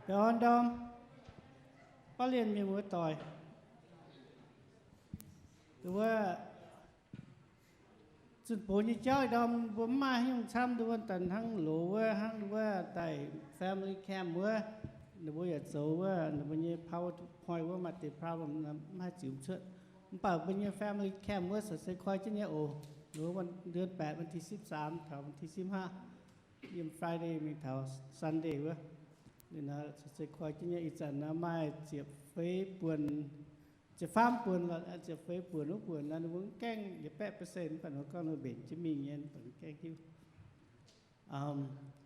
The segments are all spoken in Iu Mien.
Baengh orn ndorm, baav lienh mienh muoz-doic. Wuov zunh bungx nyei jauv ndorm mbuo mv maaih haaix nyungc camv, wuov daaih hnangv loz wuov, hnangv wuov daaih family camp wuov, ninh mbuo yaac zoux wuov, ninh mbuo nyei PowerPoint wuov maaih deix problem, mv haih ziux cuotv. Mv baac mbuo nyei family camp wuov se koi jienv nyei oc. Wuov เดือนแปด วันที่สิบสาม taux วันที่สิบห้า yiem Friday mingh taux Sunday wuov. Liuz nor se koi jienv nyei. Ih zanc nor maaih ziepc feix buonc, ziepc faam buonc lorqc, ziepc feix buonc wuov buonc nor, ninh mbuo mv gaengh yietc baeqv percent, mv baac ninh mbuo gorngv ninh mbenc jienv mingh nyei, mv baac mv gaengh hiuv.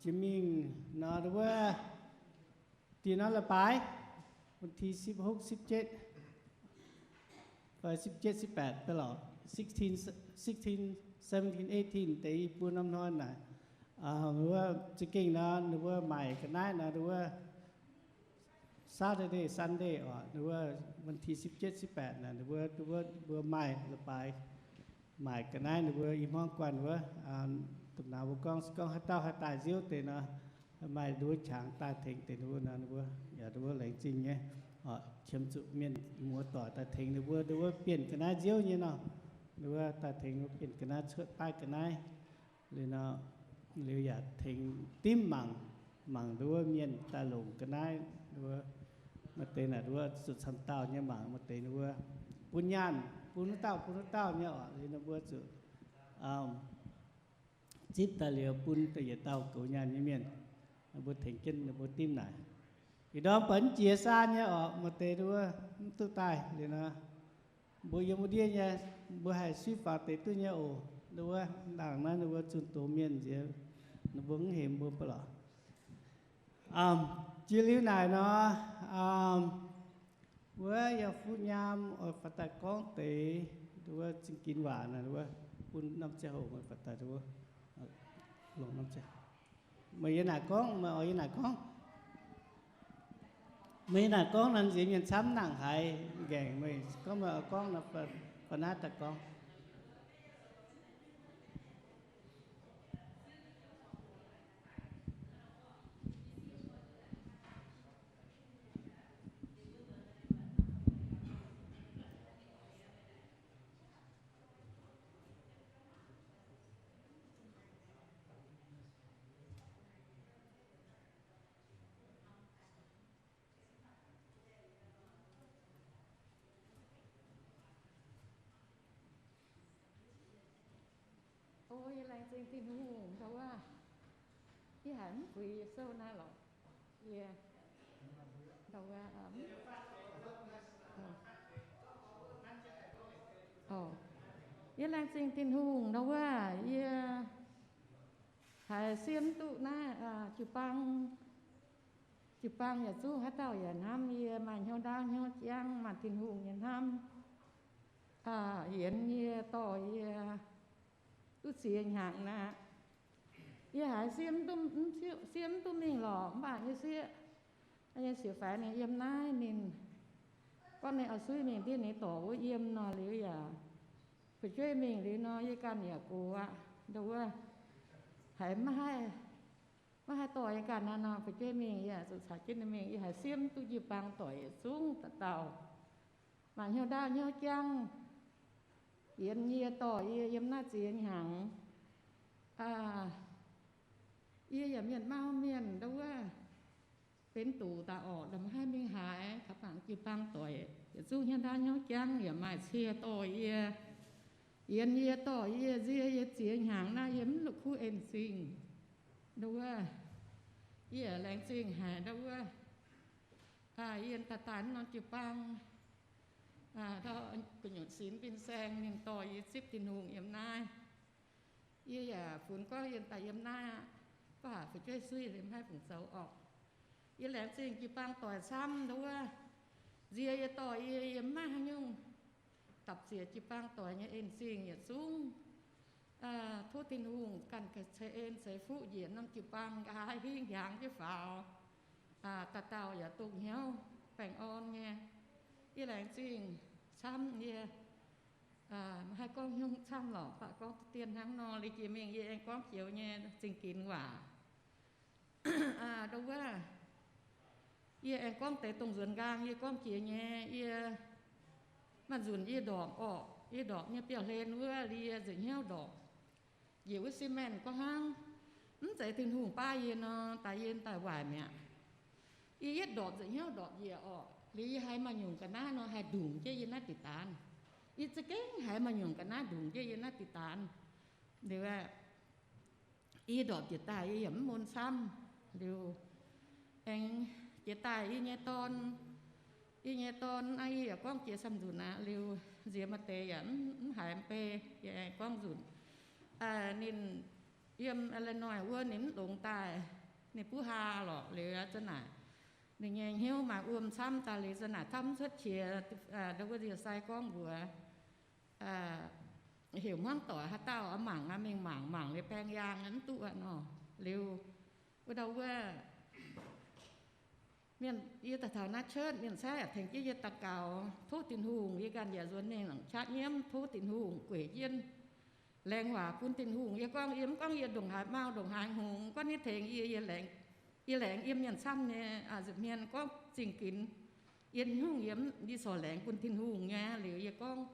Jienv mingh nor, wuov dinh nor la'baaix, วันที่สิบหก สิบเจ็ด fai สิบเจ็ด สิบแปด deix lorqc, sixteen, sixteen, seventeen, eighteen deix i buo norm hnoi naaic. Wuov za'gengh nor ninh mbuo maaic ga'naaiv nor, wuov Saturday, Sunday oc, wuov วันที่สิบเจ็ด สิบแปด naaic, wuov, wuov mbuo maaih la'baaix maaic ga'naaiv, ninh mbuo i hmuangv guanh wuov, da'naaiv mbuo gorngv, gorngv haaix dauh haih daaih nziouv deix nor, maaih nduov qangx daaih tengx deix ninh mbuo nor, ninh mbuo yaac nduov laengz zingh nyei. Qiemx zuqc mienh muoz-doic daaih tengx ninh mbuo, nduov bienh ga'naaiv nziouv nyei nor, nduov daaih tengx bienh ga'naaiv cuotv paaiv ga'naaiv. Liuz nor, liuz yaac tengx dimv mangc, mangc nduov mienh daaih longc ga'naaiv, nduov maaih deix naaic nduov zuqc camv dauh nyei mangc, maaih deix nduov bun nyaanh bun wuov dauh bun wuov dauh nyei oc. Liuz ninh mbuo zuqc zipv daaih liuz bun da'yietc dauh goux nyaanh nyei mienh. Ninh mbuo tengx jienv ninh mbuo dimv naaic. Ih ndorm buatc mv jiex saa nyei oc, maaih deix nduov mv duqv daaih liuz nor, mbuo yiem wuov ndiev nyei, mbuo haih suiv faaux deix duqv nyei oc. Nduov wuov ndaangc naaiv ninh mbuo zunh doz mienh nziex, ninh mbuo mv hemx mbuo mv baac lorqc. Jiex liuz naaic nor, wuov yaac fuqv nyaam oix faaux daaih gorngv deix, nduov wuov zingh ginx waac naaic, nduov wuov bun norm ziangh hoc oix faaux daaih, nduov wuov longc norm ziangh, meih yiem naaic gorngv, meih oix yiem naaic gorngv. Meih yiem naaic gorngv nor, nziex mienh camv nangc haiz nqaengc. Meih gorngv meih oix gorngv nor, faaux naaiv daaih gorngv. O, yie laengz zingh Tin-Hungh ndau wuov, yie haiz mv buix yie sou naaiv lorqc. Yie ndau wuov, o, yie laengz zingh Tin-Hungh ndau wuov, yie haiz siev duqv naaiv jiu-baang, jiu-baang yaac zungv haaix dauh yaac hnamv yie, maaih hnyouv ndaauv hnyouv jangv, maaih Tin-Hungh nyei hnamv, yienx yie, dorh yie duqv ziex hnyangx aqv. Yie haiz siev duqv, siev duqv mingh lorqc, mv baac yie sieqv, yie sieqv faix ninh yiem naaiv, ninh gorngv ninh oix suiv mingh ndiev ninh dorc wuov yiem nor liuz yaac fu'jueiv mingh liuz nor, yie ganh yaac gox aqv. Ndau wuov haiz maiv haih dorh yie ganh naaiv nor, fu'jueiv mingh yie zuqc caux jienv ninh mingh. Yie haiz siev duqv jiu-baang doic yietc zungv dauh dauh, maaih hnyouv ndaauv hnyouv jangv, yienx yie, dorh yie yiem naaiv ziex hnyangx. Yie yaac mienh mau mienh ndau wuov, benx duqv daaih orqc, maiv haih mingh haaix. Taux bangc jiu-baang doic yietc zungv hnyouv ndaauv hnyouv jangv, yaac maaih cie dorh yie, yienx yie, dorh yie, nzie yie ziex hnyangx naaiv, yie mv la'kuqv en zingh. Ndau wuov, yie laengz zingh haic ndau wuov, yie daaih daaih norm jiu-baang, gu'nyuoz sinx fin-saeng ninh dorh yie zipv Tin-Hungh yiem naaiv. Yie yaac funx gorngv yie daaih yiem naaiv aqv, mv baac fu'jueiv suiv mv haih fungc zoux orqc. Yie laengz zingh jiu-baang doic camv ndau wuov, nzie yie, dorh yie, yie mv maaih haaix nyungc, dapc ziec jiu-baang doic nyei en zingh yietc zungv. Tov Tin-Hungh ganh ceix en ceix fuqv njiec norm jiu-baang nqa'haav hingv hiaangx jienv faaux, dauh dauh yaac dongh hnyouv baengh orn nyei. Yie laengz zingh camv. Yie maiv haih gorngv hnyouv camv lorqc, mv baac gorngv deix dien hnangv nor. Liuz jiex mingh yie aengx gorngv joux nyei zingh ginx waac. Ndau wuov, Yie aengx gorngv deix dongh nzuonx nqaang yie gorngv jiex nyei, yie maaih nzunc yie ndorpc orqc, yie ndorpc nyei biauv-hlen wuov, liuz yie nzengc hnyouv ndorpc. Njiec wuov cement gorngv hnangv, mv zeiz Tin-Hungh baav yie nor, daaih yie daaih waaic mi'aqv. Yie yietv ndorpc nzengc hnyouv ndorpc njiec orqc, liuz yie haiz maaih nyungc ga'naaiv nor haih ndungc jienv yie naaiv diqc daanz. Yie za'gengh haiz maaih nyungc ga'naaiv ndungc jienv yie naaiv diqc daanz. Liuz aeqv, yie ndorpc jiex daaih yie yaac mv mun camv. Liuz aengx jiex daaih yie nyei dorn, yie nyei dorn naaiv yie yaac gorngv jiex camv nzunc aqv. Liuz nziex maaih deix yaac mv haiz mv bei, yie aengx gorngv nzunc. Ninh yiem Illinois wuov ninh mv longx daaih, ninh buv haa lorqc. Liuz aqv, za'naaic ninh nyei hnyouv maaih wuom camv daaih. Liuz za'naaic camv mv cuotv qiex, ndau wuov nziec sai gorngv mbuox heuc hmuangv doic haaix dauh oix mangc aqv, mingh mangc, mangc liuz baeng yaang mv duqv aqv nor. Liuz wuov ndau wuov mienh, yie daaih taux naaiv church, mienh caaiv yaac tengx jienv yie daux gaux, tov Tin-Hungh. Yie ganh yaac nzuonx mingh qaqv nyiemv, tov Tin-Hungh gueic jienv, laengz waac bun Tin-Hungh. Yie gorngv, yie mv gorngv yie ndongc haaix mau, ndongc haaix hngongx, gorngv ninh tengx yie, yie laengz, yie laengz yiem mienh camv nyei nza'hmien gorngv zingh ginx. Yie nyungc yie, yie corc laengz bun Tin-Hungh nyei. Liuz yie gorngv,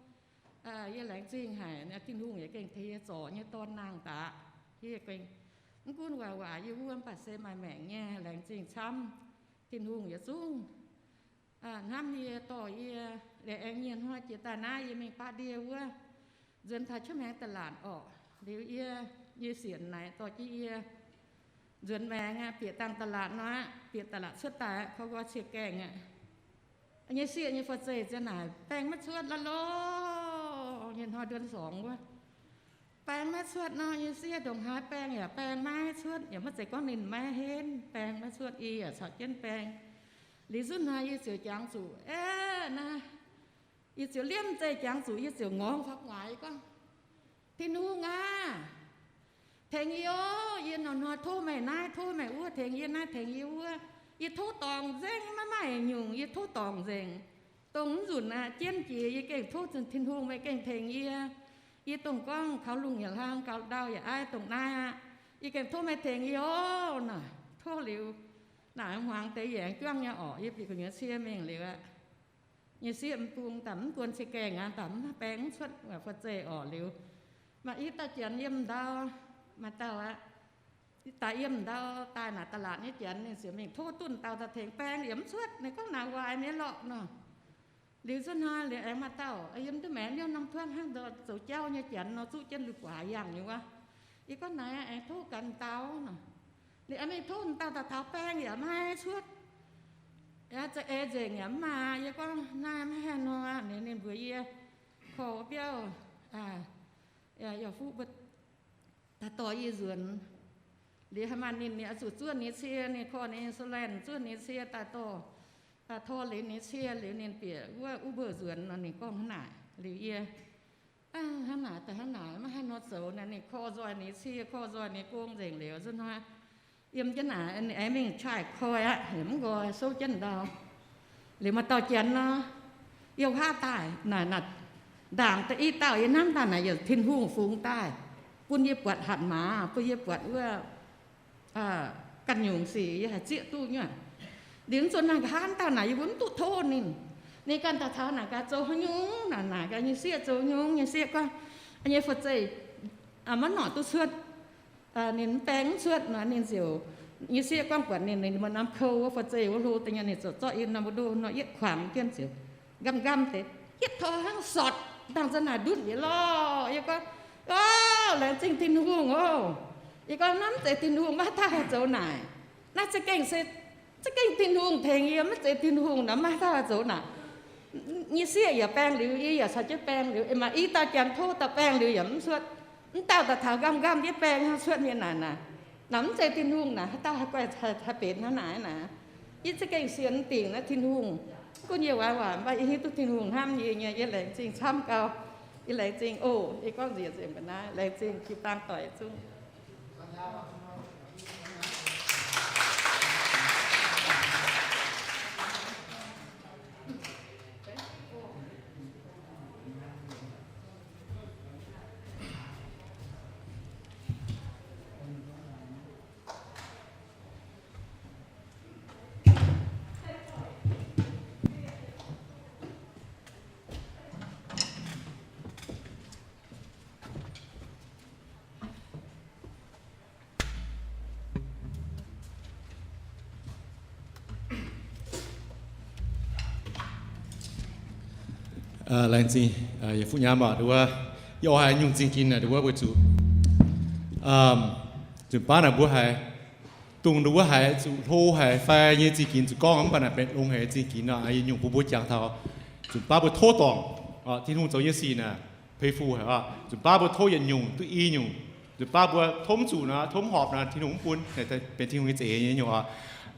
yie laengz zingh haic, Tin-Hungh yaac gengh tengx yie zorc nyei dorn nangh daaih. Yie gengh mv gunv waac waac yie wuov, mv baac se maaih maengc nyei, laengz zingh camv. Tin-Hungh yietc zungv hnamv yie, dorh yie. Liuz aengx nyienh hnoi jiex daaih naaiv yie mingh baav ndie wuov, nzuonx taux แคมป์ ตลาด orqc. Liuz yie, yie sienx naaic dorh jienv yie nzuonx maengx aqv, bieqc dangh ตลาด nor aqv, bieqc ตลาด cuotv daaih aqv, koi nqoi cie gaengh aqv. Nyei sieqv nyei fu'zeih ziouc naaic, baeng maiv cuotv la'lo. Nyienh hnoi เดือนสอง wuov, baeng maiv cuotv nor, nyei sieqv ndongc haaix baeng yaac baeng maiv cuotv. Yaac maiv zeiz gorngv ninh maiv henv, baeng maiv cuotv, yie yaac caux jienv baeng. Liuz zunv hnoi yie ziouc jangx zuqc, aeqv, naaiv, yie ziouc liemh zeih jangx zuqc, yie ziouc ngorngx faaux gu'nguaaic, yie gorngv, Tin-Hungh aah! Tengx yie oc. Yie hnoi-hnoi tov meih naaiv, tov meih wuov, tengx yie naaiv, tengx yie wuov. Yie tov dorngc nzengc, maiv maaih nyungc, yie tov dorngc nzengc. Dongh mv nzunc aqv, jienv jiex yie gengh tov Tin-Hungh, meih gengh tengx yie. Yie dongh gorngv kaux lungh yaac hlang, kaux ndau yaac aiv dongh naaiv aqv. Yie gengh tov meih tengx yie oc. Naaic tov liuz, naaic hmuangx deix yie aengx juangv nyei orqc. Yie bieqc gu'nyuoz cie mingh liuz aqv, nyei sieqv m'bung daaih mv guon cie gaengh aqv, daaih mv baeng mv cuotv fu'zeih orqc. Liuz maaih i dauh janx yiem ndau, maaih dauh aqv, daaih yiem ndau daaih naaic ตลาด nyei janx, ninh ziouc mingh tov dunh dauh daaih tengx baeng yaac mv cuotv. Ninh gorngv naaic waaic mi'aqv lorqc nor. Liuz zunv hnoi liuz aengx maaih dauh yiem duqv maengx liouh norm tuangv hnangv, zoux jauv nyei janx nor, zuqv jienv lui-guaax yangh nyei wuov. Yie gorngv naaic aengx tov ganh dauh nor. Liuz aengx mingh tov dauh daaih taux baeng yaac maiv cuotv. Za'eix nzengc yaac mv maaih. Yie gorngv naaiv maiv haih nor. Ninh, ninh mbuox yie, korv biauv, yaac fuqv mbuo daaih dorh yie nzuonx. Liuz haaix maanh ninh, ninh oix zuqc zuov ninh cie, ninh korv ninh insurance zuov ninh cie daaih dorh, tor leiz ninh cie liuz ninh bieqc wuov Uber nzuonx nor. Ninh gorngv hnangv naaic. Liuz yie, hnangv naaic daaih hnangv naaic, maiv haih nor zoux naaic. Ninh korv nzoih ninh cie, korv nzoih ninh gong nzengc liuz, zunv hnoi yiem jienv naaic, ninh aengx mingh แชร์ koi aqv, heuc mv nqoi souv jienv ndau. Liuz maaih dauh janx nor, yiem haav daaih naaic, naaic ndaangc da'yietv dauh yie hnamv daaih naaic yietc Tin-Hungh fungx daaih, bun yie buatc hatc maaz, bun yie buatc wuov ganh nyungc sic yie haih zieqv duqv nyuoqc. Liuz zuqc naaic nqa'haav dauh naaic yie mbuo mv duqv tov ninh. Ninh ganh daaih taux naaic gaax zoux haaix nyungc naaic, naaic gaax nyei sieqv zoux nyungc. Nyei sieqv gorngv, nyei fu'zeih maiv norqc duqv cuotv. Ninh mv baeng mv cuotv nor, ninh ziouc, nyei sieqv gorngv buatc ninh, ninh mbuo norm kou wuov fu'zeih wuov hlo deix nyei, ninh ziouc zorqv yie norm mbu'ndongx nor yietv kuangx jienv ziouc nqamv nqamv deix, yietv tor hnangv sortc dangh za'naaic ndutv liuz lorh. Yie gorngv, Ov, laengz zingh Tin-Hungh oc. Yie gorngv, Naaiv mv zeiz Tin-Hungh, maiv dauh haih zoux naaic. Naaiv za'gengh se, za'gengh Tin-Hungh tengx yie, maiv zeiz Tin-Hungh nor maiv dauh haih zoux naaic. Nyei sieqv yaac baeng liuz, yie yaac caux jienv baeng liuz, maaih i dauh janx tov daaih baeng liuz yaac mv cuotv. Mv dauh daaih taux nqamv nqamv jienv baeng hnangv cuotv mienh naaic naaic. Naaic mv zeiz Tin-Hungh naaic, haaix dauh haih guaih haih benx hnangv naaic naaic. Yie za'gengh sienx dingc naaiv Tin-Hungh. Mv gunv yie waaic waac, mv baac yie hiuv duqv Tin-Hungh hnamv yie nyei. Yie laengz zingh camv gau. Yie laengz zingh oc. Yie gorngv nziex nzengc mbuo naaiv, laengz zingh jiu-baang doic zungv. Laengz zingh yietc fuqv nyaam oc. Nduov wuov, yie oix haiz nyungc zingh ginx naaic nduov wuov weic zuqc nzunc baav naaic mbuo haiz dongh nduov wuov haiz zuqc hlo haic fai nyei zingh ginx zuqc gorngv, mv baac naaic benx longx haic nyei zingh ginx nor, yie nyungc bun mbuo jangx taux nzunc baav mbuo tov dorngc, Tin-Hungh zoux nyei sic naaic, pei fu haic oc. Nzunc baav mbuo tov yietc nyungc duqv i nyungc. Nzunc baav mbuo tov mv zuqc nor, tov mv horpc nor, Tin-Hungh mv bun, benx Tin-Hungh nyei za'eix nyei nyungc oc.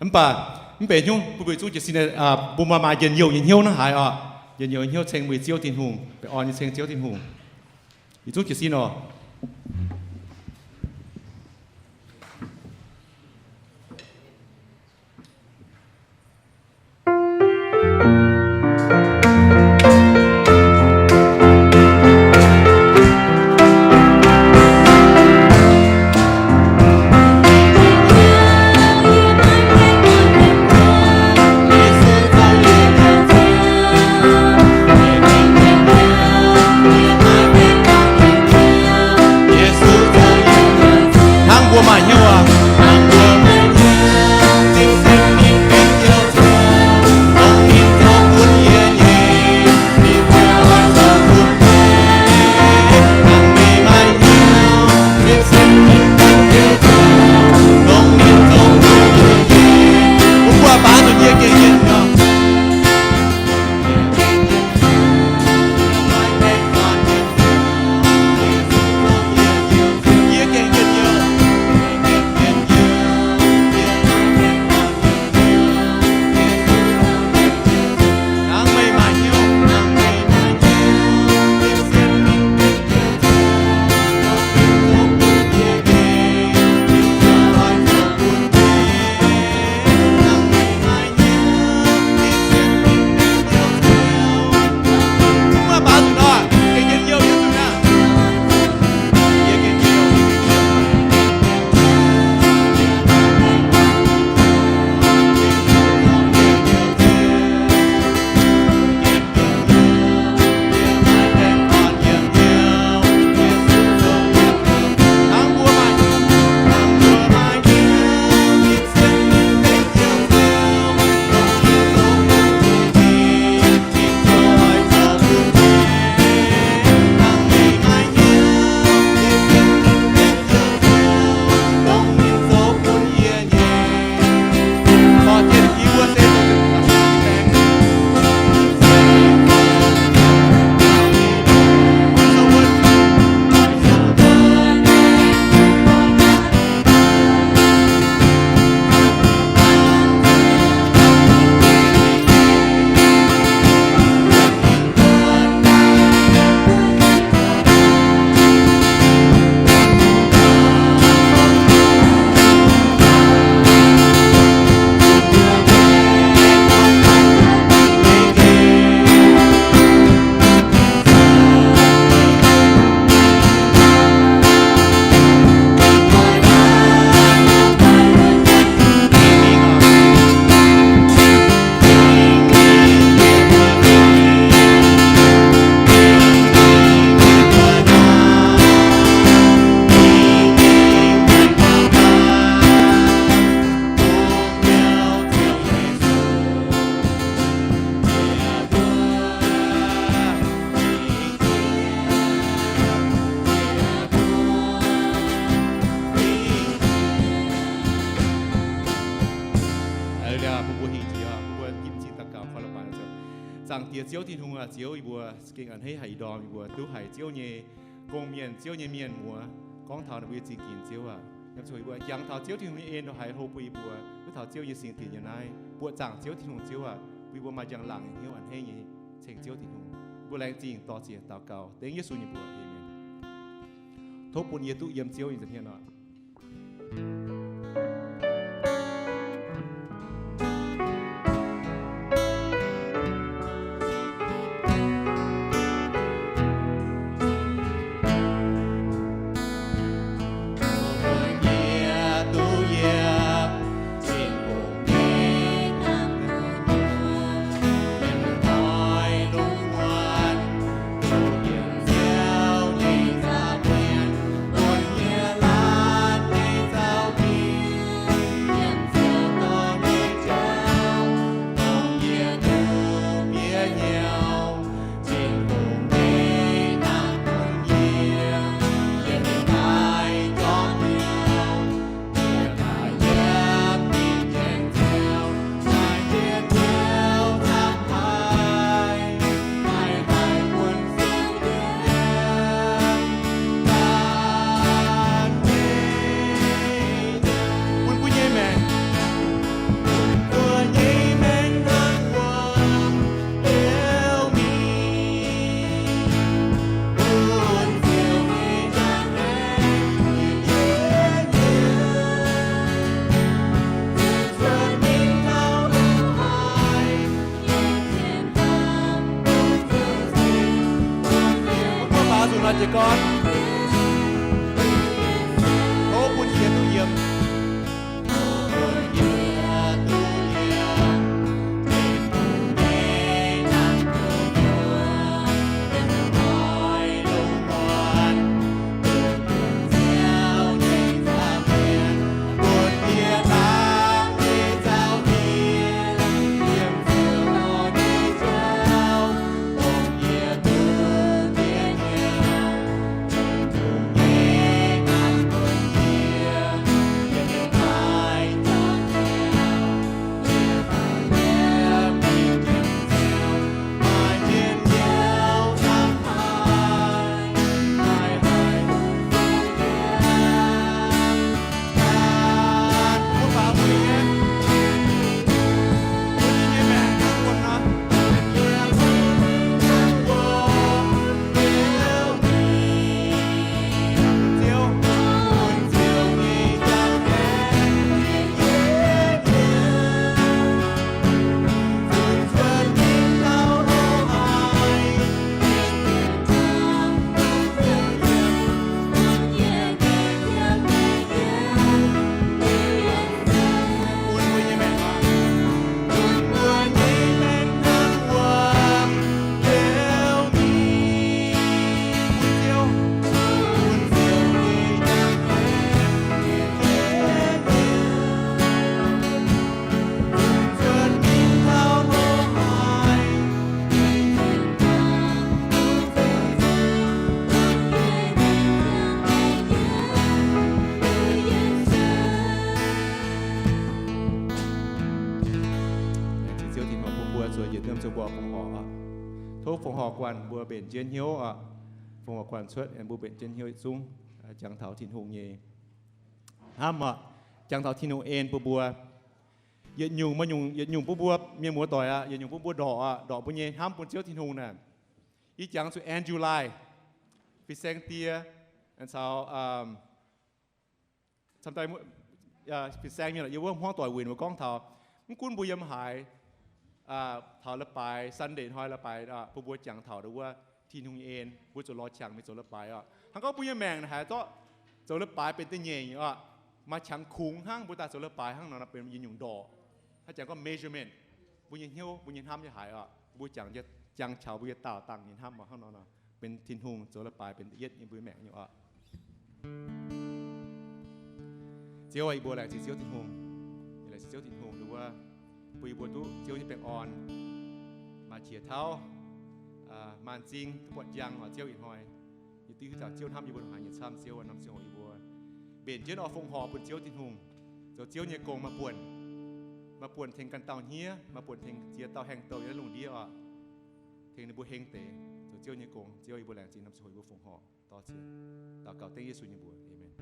Mv baac mv benx hnyouv bun mbuo yietc zungv jiez sin, bun maaih maaih njien-youh nyei hnyouv hnangv haaix oc. Njien-youh nyei hnyouv ceng mbuo nyei Ziouv Tin-Hungh, baengh orn nyei ceng Ziouv Tin-Hungh. Yietc zungv jiez sin oc. Haleluya. Mbuo, mbuo hingh jiex, mbuo ginv zingh daux gaux, koi la'maah. Zaangc Diex Ziouv Tin-Hungh aac, Ziouv, yie mbuo za'gengh a'hneiv haic ih ndorm yie mbuo duqv haiz Ziouv nyei gong-mienh, Ziouv nyei mienh muoz gorngv taux ninh mbuo nyei zingh ginx, Ziouv aac. Yiem zuqc yie mbuo jangx taux Ziouv Tin-Hungh nyei en ndongc haaix hlo bun yie mbuo, duqv taux Ziouv nyei singx dinc nyei naaiv, buoqc zaangc Ziouv Tin-Hungh, Ziouv aac, bun yie mbuo maaih njang-laangc nyei hnyouv a'hneiv nyei ceng Ziouv Tin-Hungh. Mbuo laengz zingh dorh ziex daux gaux dengv Yesu nyei mbuox. Aamen. Tov bun yie duqv yiem Ziouv nyei nza'hmien oc. Tov bun jiex duqv yiemc. Laengz zingh Ziouv Tin-Hungh bun mbuo zuqc yietc liemh zuqc mbuo fongc horc oc. Tov fongc horc guanh mbuo mbenc jienv hnyouv oc. Fongc horc guanh cuotv aengx mbuo mbenc jienv hnyouv yietc zungv jangx taux Tin-Hungh nyei hnamv oc. Jangx taux Tin-Hungh en bun mbuo. Yietc nyungc maaih nyungc, yietc nyungc bun mbuo mienh muoz doic aqv, yietc nyungc bun mbuo ndorqc aqv, ndorqc mbuo nyei hnamv bun Ziouv Tin-Hungh naaic. Yie jangx zuqc Andrew Lai, fin-saeng die, caux fin-saeng mienh, yie wuov hmuangv doic wuic mbuo gorngv taux, mv gunv mbuo yiem haaix, taux leiz-baaix Sunday hnoi leiz-baaix bun mbuo jangx taux wuov Tin-Hungh nyei en, mbuo zuqc lorz qangx mingh zoux leiz-baaix oc. Hnangv gorngv mbuo nyei maengc haiz zorqv zoux leiz-baaix benx da'nyeic oc, maaih qangx kungx hnangv, mbuo daaih zoux leiz-baaix hnangv nor benx yietc nyungc ndorqc. Hnangv jangx gorngv measurement, mbuo nyei hnyouv, mbuo nyei hnamv nyei haiz oc, mbuo jangx, jangx taux mbuo nyei daauh dangh nyei hnamv oc, hnangv nor nor benx Tin-Hungh zoux leiz-baaix benx da'yietv nyei mbuo nyei maengc nyei oc. Ziouv, yie mbuo laengz zingh Ziouv Tin-Hungh. Laengz zingh Ziouv Tin-Hungh nduov bun yie mbuo duqv Ziouv nyei baengh orn, maaih qiex tauv, maanc zing duqv buatc njang oc. Ziouv ih hnoi yie duqv hiuv taux Ziouv hnamv yie mbuo ndongc haaix nyei camv. Ziouv, norm ziangh hoc yie mbuo mbenc jienv oix fongc horc bun Ziouv Tin-Hungh, zoux Ziouv nyei gong maaih buonc, maaih buonc tengx ganh dauh hniev, maaih buonc tengx ziex dauh haengh douh yiem naaiv lungh ndiev oc. Tengx ninh mbuo heng deix zoux Ziouv nyei gong. Ziouv, yie mbuo laengz zingh, norm ziangh hoc yie mbuo fongc horc dor ziec, daux gaux dengv Yesu nyei mbuox. Aamen.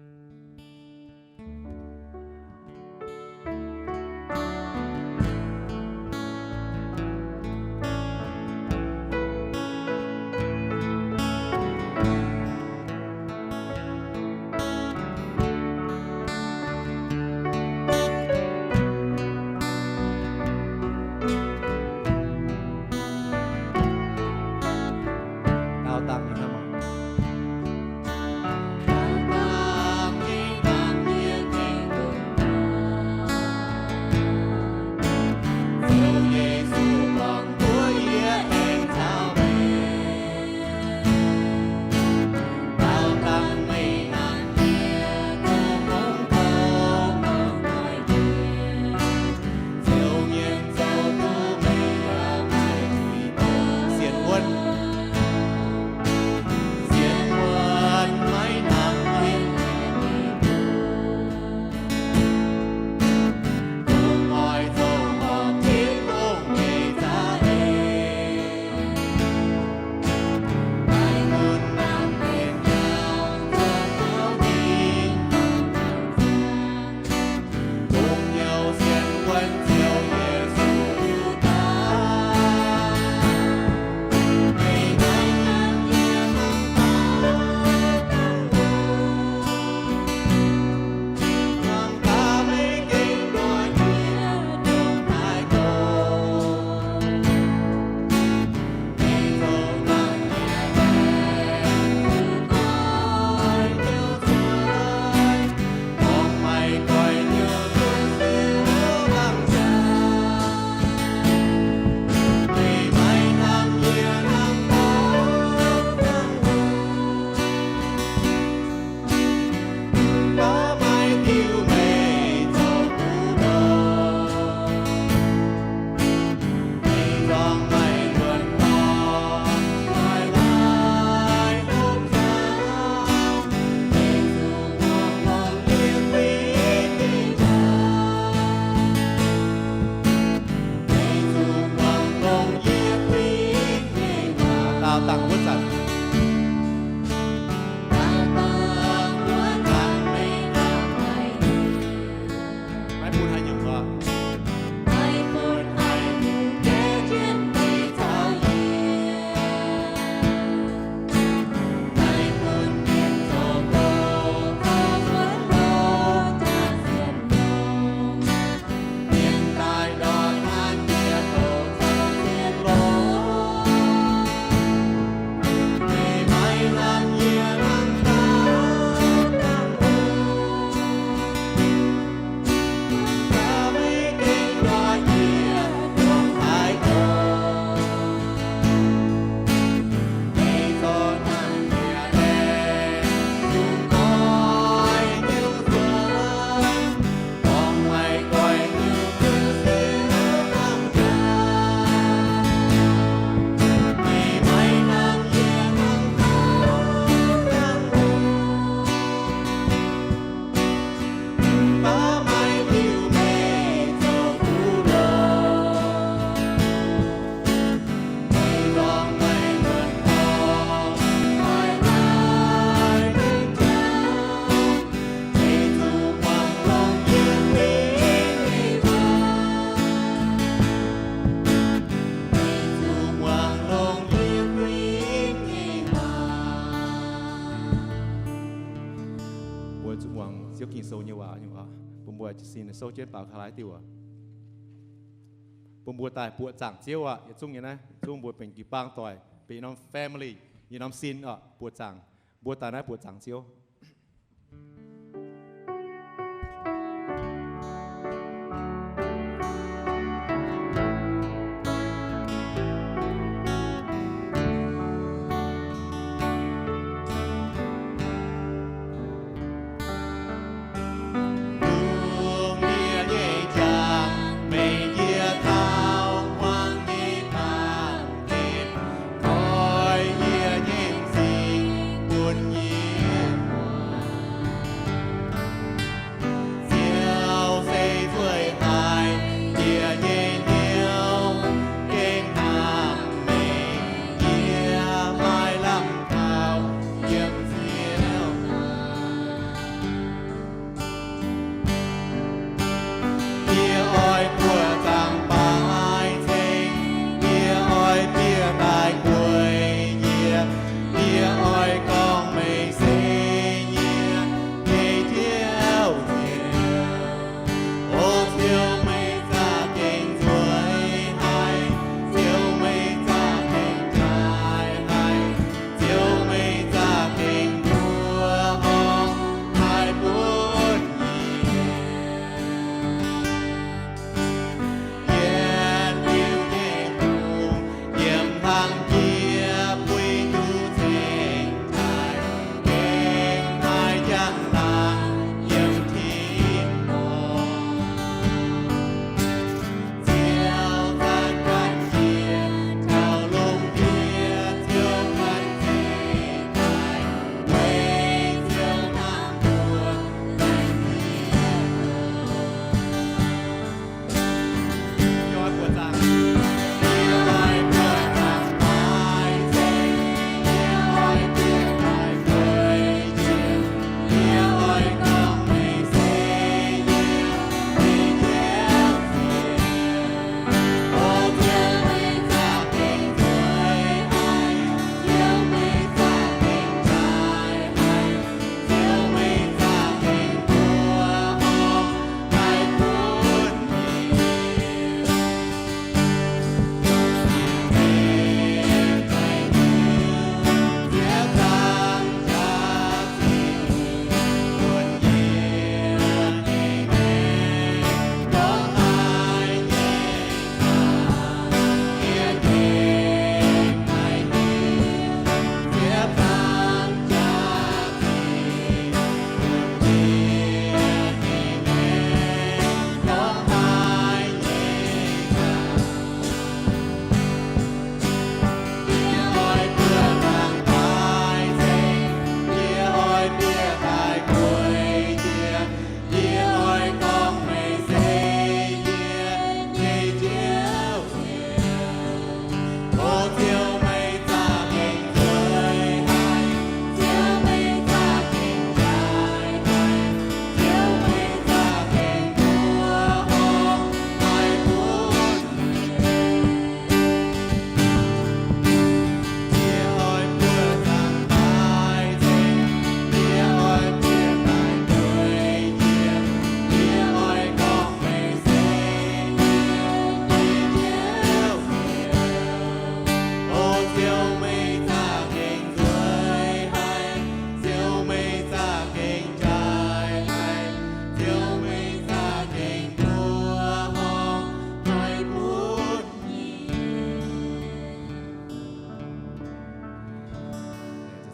Daauh dangh nyei hnamv oc. Sou nyei waac nyei waac, bun mbuo jiez sin souv jienv baaux ka'laaix diuh aac. Bun mbuo daaih buoqc zaangc Ziouv aac, yietc zungv nyei naaiv, yietc zungv mbuo benx jiu-baang doic, benx norm family, yietc norm sin aac, buoqc zaangc. Mbuo daaih naaiv buoqc zaangc Ziouv. Yie oix buoqc zaangc baaic ceng, yie oix bieqc daaih gueic yie, yie oix gorngv meih se yie nyei Ziouv. O Ziouv, meih za'gengh nzueic haic. Ziouv, meih za'gengh jaaix haic. Ziouv, meih za'gengh mbuoqc horngh haic bun yie. Yietc liuz nyei hungh, yiem hlang jiex puix nduqc ceng daaih, gengh haiz njang-laangc yiem tin-dorngh. Ziouv zanc ganh jiex taux lungh ndiev, Ziouv ganh zeic daaih, weic Ziouv hnangv mbuo ganh jiex.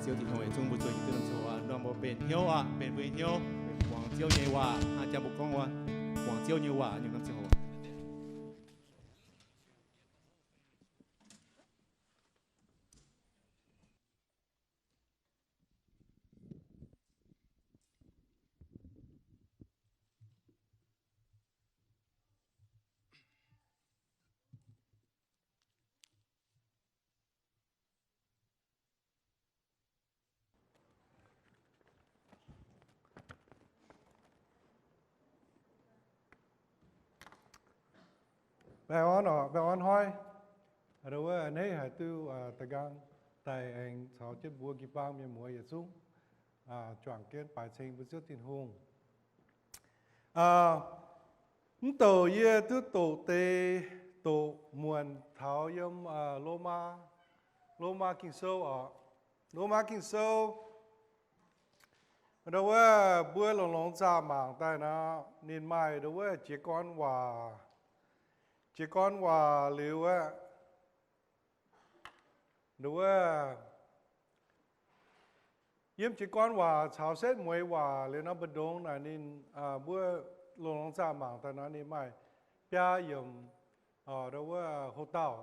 Ziouv Tin-Hungh, yietc zungv mbuo zueiz nyei duqv norm ziangh hoc, norm mbuo benx hnyouv aqv, benx mbuo nyei hnyouv, benx muangx Ziouv nyei waac, hnangv jangx mbuo gorngv wuov, muangx Ziouv nyei waac nyungc norm ziangh hoc. Baengh orn oc, baengh orn hnoi. Ndo wuov a'hneiv haiz duqv da'nqaang daaih aengx caux jienv mbuo jiu-baang mienh muoz yietc zungv juangc jienv baix ceng mbuo Ziouv Tin-Hungh. Mv douc yie duqv doqc deix, doqc muonc taux yiem Lomaa, Lomaa Ging-Sou oc. Lomaa Ging-Sou, ndau wuov mbuo longx-longx zaah mangc daaih nor, ninh maaih ndau wuov jiez gorn waac, jiez gorn waac liuz wuov, ndau wuov yiem jiez gorn waac caux setv mueiz waac liuz nor, mbu'ndongx naaic ninh, mbuo longx-longx zaah mangc daaih nor, ninh maaih biaa yiemc, ndau wuov houv dauh,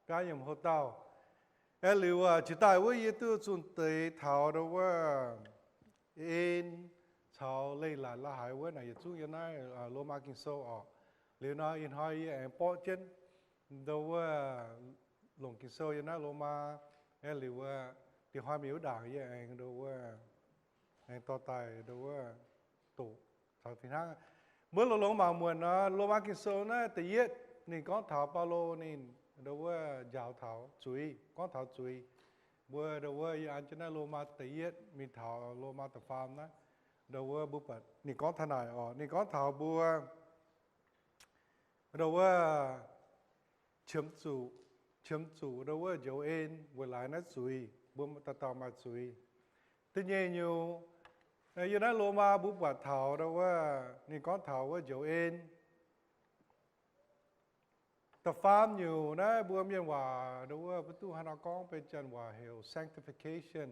biaa yiemc houv dauh. Aeqv, liuz jiex daaih wuov yie duqv zunh deix taux ndau wuov en caux leiz-latc la'haiz wuov naaic yietc zungv yiem naaiv Lomaa Ging-Sou oc. Liuz nor ih hnoi yie aengx borqv jienv ndau wuov longc Ging-Sou yiem naaiv Lomaa. Aeqv, liuz wuov dingc hnoi mingh wuov ndaangc yie aengx ndau wuov aengx dorh daaih ndau wuov doqc caux fih hnangv. Mbuo longx-longx mangc muonc nor, Lomaa Ging-Sou naaiv da'yietv ninh gorngv taux Baulo ninh ndau wuov njaaux taux zuiz, gorngv taux zuiz. Mbuo ndau wuov yie an jienv naaiv Lomaa da'yietv mingh taux Lomaa da'faam naaiv, ndau wuov mbuo buatc ninh gorngv taux naaic oc. Ninh gorngv taux mbuo ndau wuov qiemx zuqc, qiemx zuqc ndau wuov njoux en weic laaix naaiv zuiz, mbuo dauh dauh maaih zuiz. Da'nyeic nyungc, yiem naaiv Lomaa mbuo buatc taux ndau wuov ninh gorngv taux wuov njoux en. Da'faam nyungc naaiv mbuo mienh waac ndau wuov mbuo duqv haaix nor gorngv, benx janx waac heuc sanctification.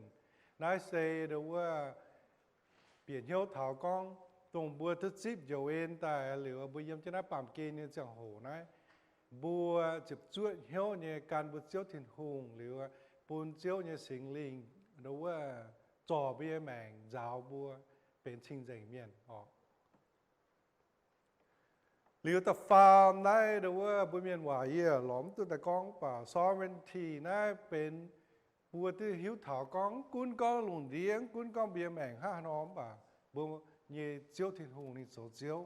Naaiv se ndau wuov bieqc hnyouv taux gorngv dongh mbuo duqv zipv njoux en daaih liuz, mbuo yiem jienv naaiv baamh gen nyei ziangh hoc naaiv, mbuo ziepc zuoqv hnyouv nyei gan mbuo Ziouv Tin-Hungh liuz, bun Ziouv nyei Singx Lingh ndau wuov zorc mbuo nyei maengc, nzaaux mbuo benx cing-nzengc mienh oc. Liuz da'faam naaiv ndau wuov mbuo mienh waac yie lorz mv duqv daaih gorngv, mv baac sovereignty naaiv benx mbuo duqv hiuv taux gorngv mv gunv gorngv lungh ndiev, mv gunv gorngv mbuo nyei maengc hnangv haaix nor, mv baac mbuo nyei Ziouv Tin-Hungh ninh zoux Ziouv,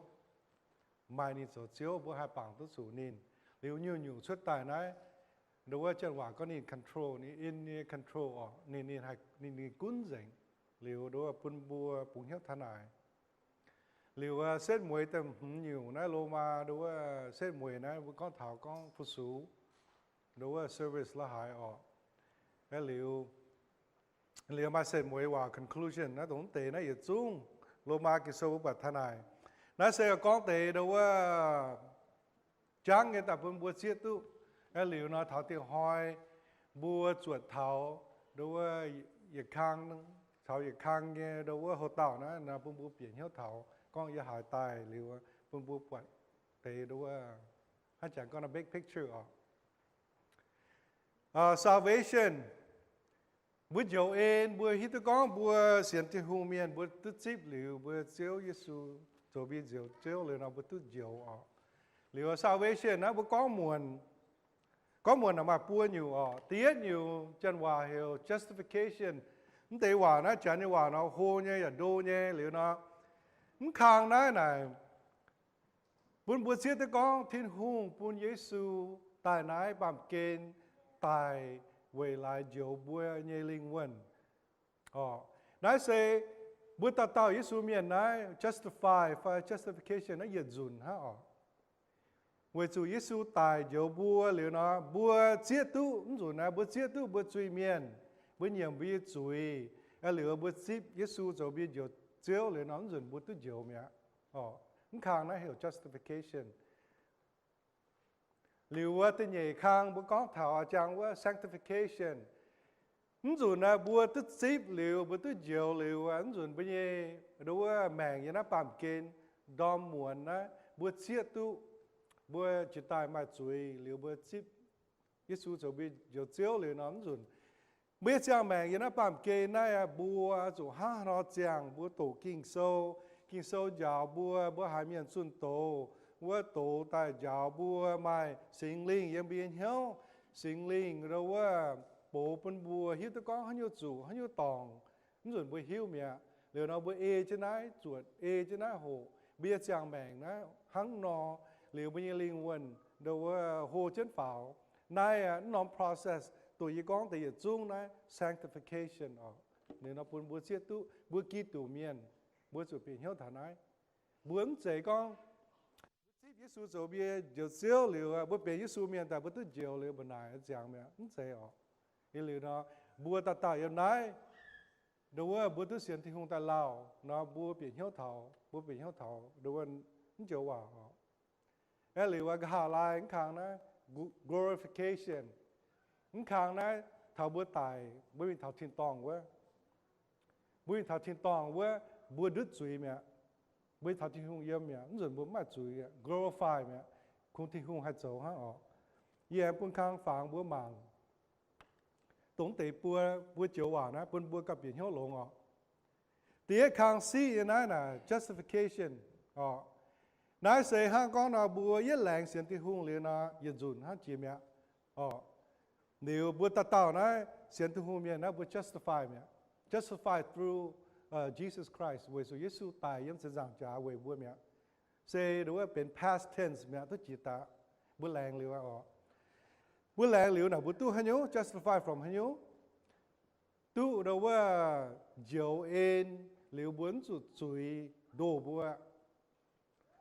maaih ninh zoux Ziouv, mbuo haih bangc duqv zuqc ninh. Liuz nyungc-nyungc cuotv daaih naaiv, ndau wuov janx waac gorngv ninh control, ninh in nyei control oc, ninh, ninh haih, ninh, ninh gunv nzengc. Liuz ndau wuov bun mbuo bungx hnyouv taux naaic. Liuz setv mueiz da'hmz nyungc naaiv Lomaa ndau wuov setv mueiz naaiv mbuo gorngv taux gorngv fu-sux, ndau wuov service la'haaix oc. Aeqv, liuz, liuz maaih setv mueiz waac conclusion naaiv dongh mv deix naaiv yietc zungv Lomaa Ging-Sou mbuo buatc taux naaic. Naaiv se gorngv deix ndau wuov jangv nyei daaih bun mbuo zieqv duqv. Aeqv, liuz nor taux dingc hnoi mbuo zuotc taux ndau wuov yietc kang, caux yietc kang nyei ndau wuov houv dauh naaiv nor, bun mbuo bieqc hnyouv taux gorngv yie haaix daaih liuz, bun mbuo buatc deix ndau wuov, hnangv jangx gorngv naaiv big picture oc. Salvation, mbuo njoux en, mbuo hiuv duqv gorngv mbuo sienx Tin-Hungh mienh mbuo duqv zipv liuz mbuo Ziouv Yesu zoux mbuo njoux Ziouv liuz nor mbuo duqv njoux oc. Liuz salvation naaiv mbuo gorngv muonc, gorngv muonc naaic maaih buo nyungc oc. Da'yietv nyungc janx waac heuc justification. Mv deix waac naaiv janx nyei waac nor hlo nyei yaac ndo nyei liuz nor, mv kang naaiv naaic bun mbuo zieqv duqv gorngv Tin-Hungh bun Yesu daaih naaiv baamh gen daaih weic laaix njoux mbuo nyei lingh wuonh oc. Naaiv se mbuo dauh dauh Yesu mienh naaiv justify fai justification naaiv yietc nzunc hnangv oc. Weic zuqc Yesu daic njoux mbuo liuz nor, mbuo zieqv duqv, mv nzunc naaiv mbuo zieqv duqv mbuo zuiz-mienh, mbuo nyiemc mbuo nyei zuiz, liuz mbuo zipv Yesu zoux mbuo njoux Ziouv liuz nor, mv nzunc mbuo duqv njoux mi'aqv. Mv kang naaiv heuc justification. Liuz wuov da'nyeic kang mbuo gorngv taux jangx wuov sanctification. Mv nzunc naaiv mbuo duqv zipv liuz, mbuo duqv njoux liuz, mv nzunc mbuo nyei ndau wuov maengc yiem naaiv baamh gen ndorm muonz naaiv mbuo zieqv duqv mbuo jiex daaih maaih zuiz liuz mbuo zipv Yesu zoux mbuo njoux Ziouv liuz nor, mv nzunc mbuo nyei ziangh maengc yiem naaiv baamh gen naaiv mbuo zuqc hnangv haaix nor ziangh, mbuo doqc Ging-Sou, Ging-Sou njaaux mbuo, mbuo haiz mienh zunh doz wuov doz daaih njaaux mbuo, maaih Singx Lingh yiem mbuo nyei hnyouv. Singx Lingh ndau wuov boux bun mbuo hiuv duqv gorngv haaix nyungc zuqc haaix nyungc dorngc, mv nzunc mbuo hiuv mi'aqv. Liuz nor mbuo ei jienv naaiv zuotc, ei jienv naaiv hoqc, mbuo nyei ziangh maengc naaiv hnangv nor, liuz mbuo nyei lingh wuonh ndau wuov hlo jienv faaux. Naaiv aqv, mv norm process dongh yie gorngv deix yietc zungv naaiv sanctification oc. Liuz nor bun mbuo zieqv duqv mbuo Giduc mienh, mbuo zuqc bieqc hnyouv taux naaiv. Mbuo mv zeiz gorngv mbuo zipv Yesu zoux mbuo nyei Njoux Ziouv liuz, mbuo benx Yesu mienh daaih mbuo duqv njoux liuz mbuo naaic ziangx mi'aqv. Mv zeiz oc. Yie liuz nor, mbuo dauh dauh yiem naaiv, nduov wuov mbuo duqv sienx Tin-Hungh daaih lauh nor, mbuo bieqc hnyouv taux, mbuo bieqc hnyouv taux nduov wuov mv joux waac oc. Aeqv, liuz nqa'haav laai mv kang naaiv glorification, mv kang naaiv taux mbuo daic, mbuo mingh taux tin-dorngh wuov. Mbuo mingh taux tin-dorngh wuov, mbuo ndutv zuiz mi'aqv. Mbuo taux Tin-Hungh yiem mi'aqv, mv nzunc mbuo mv maaih zuiz mi'aqv, glorify mi'aqv, kungx Tin-Hungh haih zoux hnangv oc. Yie aengx bun kang fangx mbuo mangc dongh deix buo, buo joux waac naaiv bun mbuo gauh bieqc hnyouv longx oc. Da'yietv kang siqv nyei naaiv naaic justification oc. Naaiv se hnangv gorngv nor mbuo yietv laengz sienx Tin-Hungh liuz nor, yietc nzunc hnangv jiex mi'aqv oc. Liuz mbuo dauh dauh naaiv sienx Tin-Hungh mienh naaiv mbuo justify mi'aqv. Justify through Jesus Christ, weic zuqc Yesu daic yiem ziepc nzaangc jaax weic mbuo mi'aqv. Se nduov wuov benx past tense mi'aqv, duqv jiex daaih. Mbuo laengz liuz oc. Mbuo laengz liuz naaic mbuo duqv haaix nyungc, justify from haaix nyungc? Duqv nduov wuov njoux en liuz mbuo mv zuqc zuiz ndoh mbuo.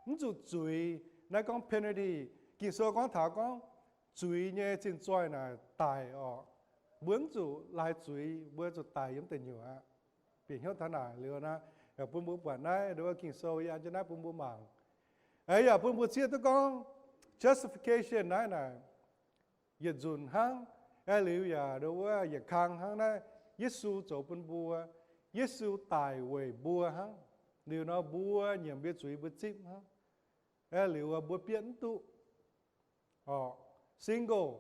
Mv zuqc zuiz, naaiv gorngv penalty. Ging-Sou gorngv taux gorngv zuiz nyei zinh zoih naaic daic oc. Mbuo mv zuqc laaix zuiz, mbuo zuqc daic yiem deic nyuoqc aqv. Bieqc hnyouv taux naaic liuz naaiv, bun mbuo buatc naaiv nduov wuov Ging-Sou yie an jienv naaiv bun mbuo mangc. Aeqv, yaac bun mbuo zieqv duqv gorngv justification naaiv naaic yietc nzunc hnangv. Aeqv, liuz yaac nduov wuov yietc kang hnangv naaiv Yesu zoux bun mbuo. Yesu daic weic mbuo hnangv. Liuz nor mbuo nyiemc mbuo zuiz mbuo zipv hnangv. Aeqv, liuz mbuo bietv mv duqv oc, single.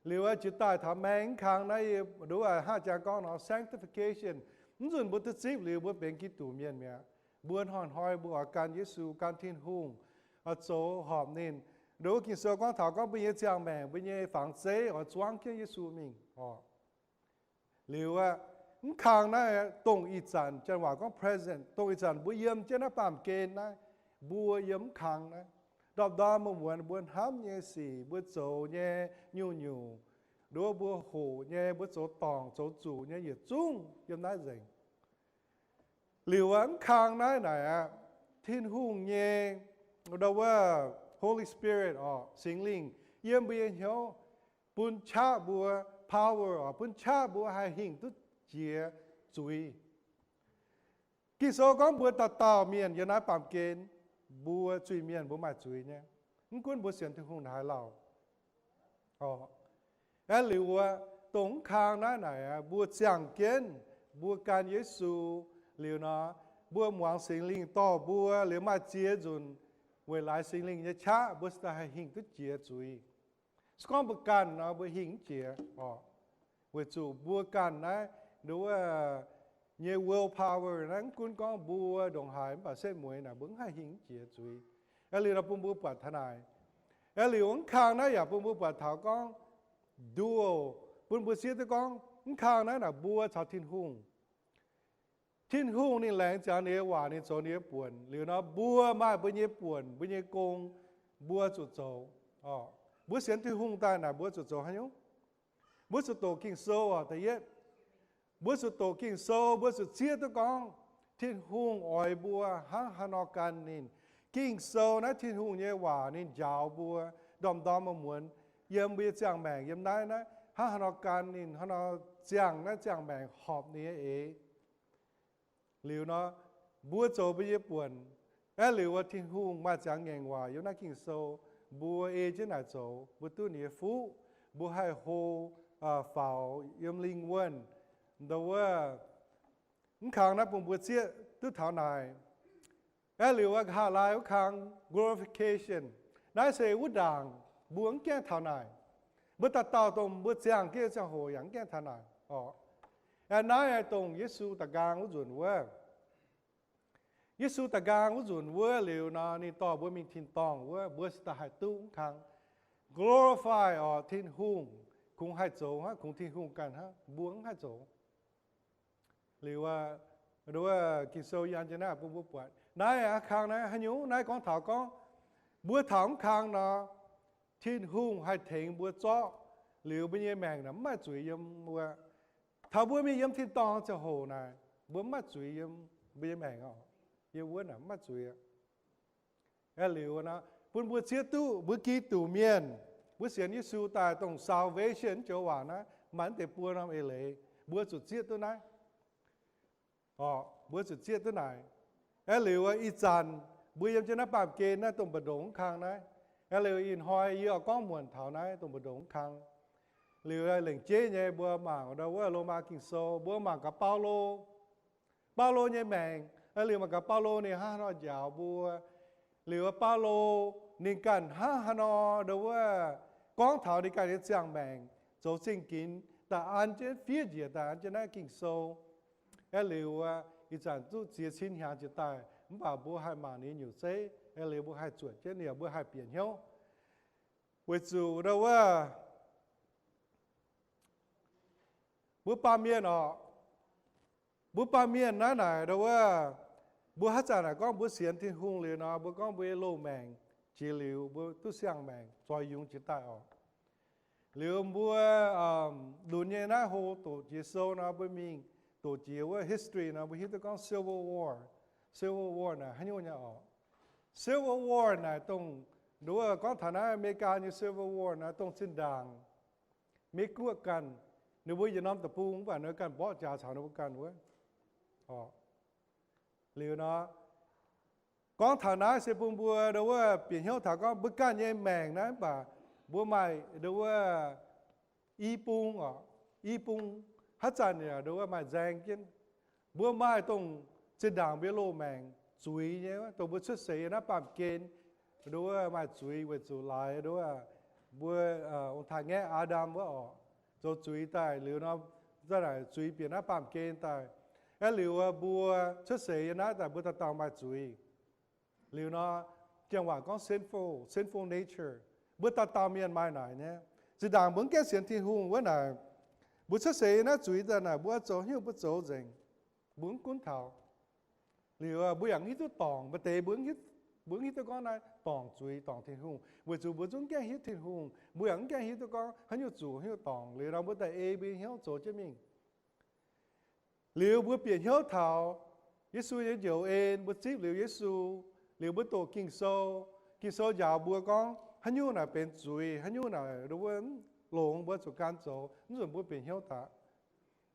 Liuz jiex daaih taux maeng mv kang naaiv, nduov wuov hnangv jangx gorngv nor sanctification. Mv nzunc mbuo duqv zipv liuz mbuo benx Giduc mienh mi'aqv. Mbuo hnoi-hnoi mbuo oix gan Yesu, gan Tin-Hungh, oix zoux horpc ninh. Nduov wuov Ging-Sou gorngv taux gorngv mbuo nyei ziangh maengc, mbuo nyei fangx zeiv oix zuangv jienv Yesu mingh oc. Liuz aqv, mv kang naaiv dongh ih zanc, janx waac gorngv present, dongh ih zanc mbuo yiem jienv naaiv baamh gen naaiv, mbuo yiem mv kang naaiv. Ndorm-ndorm muonz-muonz mbuo hnamv nyei sic, mbuo zoux nyei nyungc-nyungc, nduov mbuo hoqc nyei, mbuo zoux dorngc zoux zuqc nyei yietc zungv yiem naaiv nzengc. Liuz aqv, mv kang naaiv naaic aqv, Tin-Hungh nyei, nduov wuov Holy Spirit oc, Singx Lingh yiem mbuo nyei hnyouv, bun qaqv mbuo power oc, bun qaqv mbuo haih hingh duqv jiex zuiz. Ging-Sou gorngv mbuo dauh dauh mienh yiem naaiv baamh gen, mbuo zuiz-mienh mbuo maaih zuiz nyei. Mv gunv mbuo sienx Tin-Hungh haaix lauh oc. Aeqv, liuz wuov, dongh mv kang naaiv naaic aqv, mbuo ziangh jienv, mbuo gan Yesu liuz nor, mbuo muangx Singx Lingh dorh mbuo liuz maaih ziex nzunc, weic laaix Singx Lingh nyei qaqv mbuo se daaih haih hingh duqv jiex zuiz. Se gorngv mbuo ganh nor, mbuo hingh mv jiex oc. Weic zuqc mbuo ganh naaiv, nduov wuov nyei willpower naaiv, mv gunv gorngv mbuo ndongc haaix mv baac setv mueiz naaic, mbuo mv haih hingh mv jiex zuiz. Aeqv, liuz nor bun mbuo buatc taux naaic. Aeqv, liuz mv kang naaiv yaac bun mbuo buatc taux gorngv dual, bun mbuo zieqv duqv gorngv mv kang naaiv naaic mbuo caux Tin-Hungh. Tin-Hungh ninh laengz ziangx ninh nyei waac, ninh zoux ninh nyei buonc. Liuz nor mbuo maaih mbuo nyei buonc, mbuo nyei gong, mbuo zuqc zoux. Mbuo sienx Tin-Hungh daaih naaic mbuo zuqc zoux haaix nyungc? Mbuo zuqc doqc Ging-Sou oc, da'yietv. Mbuo zuqc doqc Ging-Sou, mbuo zuqc zieqv duqv gorngv Tin-Hungh oix mbuo hnangv haaix nor gan ninh. Ging-Sou naaiv Tin-Hungh nyei waac ninh njaaux mbuo ndorm-ndorm muonz-muonz yiem mbuo nyei ziangh maengc yiem naaiv, naaiv hnangv haaix nor gan ninh, haaix nor ziangh naaiv ziangh maengc horpc ninh nyei eix. Liuz nor, mbuo zoux mbuo nyei buonc. Aeqv, liuz wuov Tin-Hungh maaih ziangx ngaengc waac yiem naaiv Ging-Sou, mbuo ei jienv naaic zoux, mbuo duqv ninh nyei fuqv, mbuo haih hlo faaux yiem lingh wuonh. Nduov wuov, mv kang naaiv bun mbuo zieqv duqv taux naaic. Aeqv, liuz wuov nqa'haav laai wuov kang glorification, naaiv se wuov ndaangc mbuo mv gaengh taux naaic. Mbuo dauh dauh dongh mbuo ziangh jienv ziangh hoc yaac mv gaengh taux naaic oc. Aeqv, naaiv dongh Yesu da'nqaang wuov nzunc wuov. Yesu da'nqaang wuov nzunc wuov liuz nor, ninh dorh mbuo mingh tin-dorngh wuov, mbuo se daaih haih duqv mv kang glorify oc, Tin-Hungh kungx haih zoux hnangv, kungx Tin-Hungh ganh hnangv, mbuo mv haih zoux. Liuz, nduov, Ging-Sou yie an jienv naaiv bun mbuo buatc. Naaiv aqv, kang naaiv haaix nyungc? Naaiv gorngv taux gorngv mbuo taux mv kang nor, Tin-Hungh haih tengx mbuo zorqv liuz mbuo nyei maengc naaic mv maaih zuiz yiem mbuo. Taux mbuo mingh yiem tin-dorngh ziangh hoc naaic, mbuo mv maaih zuiz yiem mbuo nyei maengc oc. Yiem wuov naaic mv maaih zuiz. Aeqv, liuz nor, bun mbuo zieqv duqv mbuo Giduc Mienh, mbuo sienx Yesu daaih dongh salvation joux waac naaiv, maaih deix buo norm eix leiz, mbuo zuqc zieqv duqv naaiv. Orqc, mbuo zuqc zieqv duqv naaic. Aeqv, liuz ih zanc mbuo yiem jienv naaiv baamh gen naaiv dongh mbu'ndongx wuov kang naaiv. Aeqv, liuz ih hnoi yie oix gorngv muonc taux naaiv dongh mbu'ndongx wuov kang. Liuz lengc jeiv nyei mbuo mangc ndau wuov Lomaa Ging-Sou, mbuo mangc gaax Baulo. Baulo nyei maengc, aeqv, liuz mangc gaax Baulo ninh hnangv haaix nor njaaux mbuo. Liuz Baulo ninh ganh hnangv haaix nor ndau wuov gorngv taux ninh ganh nyei ziangh maengc zoux zingh ginx daaih an jienv fiev njiec daaih an jienv naaiv Ging-Sou. Aeqv, liuz ih zanc duqv ziex cin hnyangx jiex daaih, mv baac mbuo haih mangc ninh nyutc zeiv. Aeqv, liuz mbuo haih zuotc jienv ninh, mbuo haih bieqc hnyouv. Weic zuqc ndau wuov mbuo baamh mienh orqc, mbuo baamh mienh naaiv naaic ndau wuov, mbuo haaix zanc naaic gorngv mbuo sienx Tin-Hungh liuz nor, mbuo gorngv mbuo nyei loz-maengc jiex liuz mbuo duqv siang-maengc zoix yungz jiex daaih orqc. Liuz mbuo lunx nyei naaiv hlo doqc jiex sou nor, mbuo mingh doqc jiex wuov history nor, mbuo hiuv duqv gorngv Civil War. Civil War naaic haaix nyungc nyei orqc? Civil War naaic dongh, ndau wuov gorngv taux naaiv America nyei Civil War naaic dongh zinh ndaangc Meiv Guoqv ganh, ninh mbuo yietc norm deic-bung mv baac ninh ganh mborqv jaax caux ninh mbuo ganh wuov. Liuz nor, gorngv taux naaiv se bun mbuo ndau wuov bieqc hnyouv taux gorngv mbuo ganh nyei maengc naaiv mv baac mbuo maaih ndau wuov i bung orqc, i bung haaix zanc yaac ndau wuov maaih nzaeng jienv. Mbuo maaih dongh zinh ndaangc mbuo loz-maengc zuiz nyei, dongh mbuo cuotv seix yiem naaiv baamh gen ndau wuov maaih zuiz weic zuqc laaix ndau wuov mbuo ong-taaix ngaeqv Aa^ndam wuov orqc, zoux zuiz daaih liuz nor, za'naaic zuiz bieqc naaiv baamh gen daaih. Aeqv, liuz mbuo cuotv seix yiem naaiv daaih mbuo dauh dauh maaih zuiz. Liuz nor, janx waac gorngv sinful, sinful nature. Mbuo dauh dauh mienh maaih naaic nyei. Zinh ndaangc mbuo mv gaengh sienx Tin-Hungh wuov naaic, mbuo cuotv seix yiem naaiv zuiz daaih naaic, mbuo oix zoux haaix nyungc mbuo zoux nzengc. Mbuo mv gunv taux. Liuz mbuo yaac mv hiuv duqv dorngc, maaih deix mbuo mv hiuv duqv gorngv naaiv dorngc zuiz dorngc Tin-Hungh, weic zuqc mbuo zungv mv gaengh hiuv Tin-Hungh. Mbuo yaac mv gaengh hiuv duqv gorngv haaix nyungc zuqc haaix nyungc dorngc. Liuz nor mbuo daaih ei mbuo nyei hnyouv zoux jienv mingh. Liuz mbuo bieqc hnyouv taux Yesu nyei njoux en, mbuo zipv liuz Yesu, liuz mbuo doqc Ging-Sou. Ging-Sou njaaux mbuo gorngv haaix nyungc naaic benx zuiz, haaix nyungc naaic ndau wuov longx, mbuo zuqc gan zoux. Mv nzunc mbuo bieqc hnyouv daaih.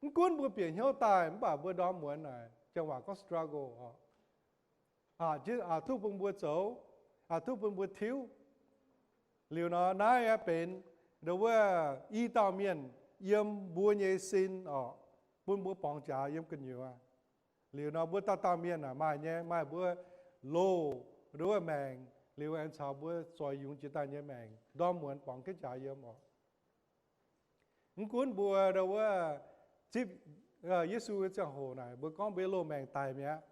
Mv gunv mbuo bieqc hnyouv daaih mv baac mbuo ndorm muonz naaic, janx waac gorngv struggle oc. Aqc duqv bun mbuo zoux, aqc duqv bun mbuo tiuv. Liuz nor naaiv aeqv benx ndau wuov i dauh mienh yiem mbuo nyei sin orqc, bun mbuo borngz jaax yiem gu'nyuoz. Liuz nor mbuo dauh dauh mienh aeqv maaih nyei, maaih mbuo loz ndau wuov maengc, liuz aengx caux mbuo zoix yungz jiex daaih nyei maengc ndorm muonz borngz jienv jaax yiem orqc. Mv gunv mbuo ndau wuov zipv Yesu nyei ziangh hoc naaic, mbuo gorngv mbuo nyei loz-maengc daic mi'aqv.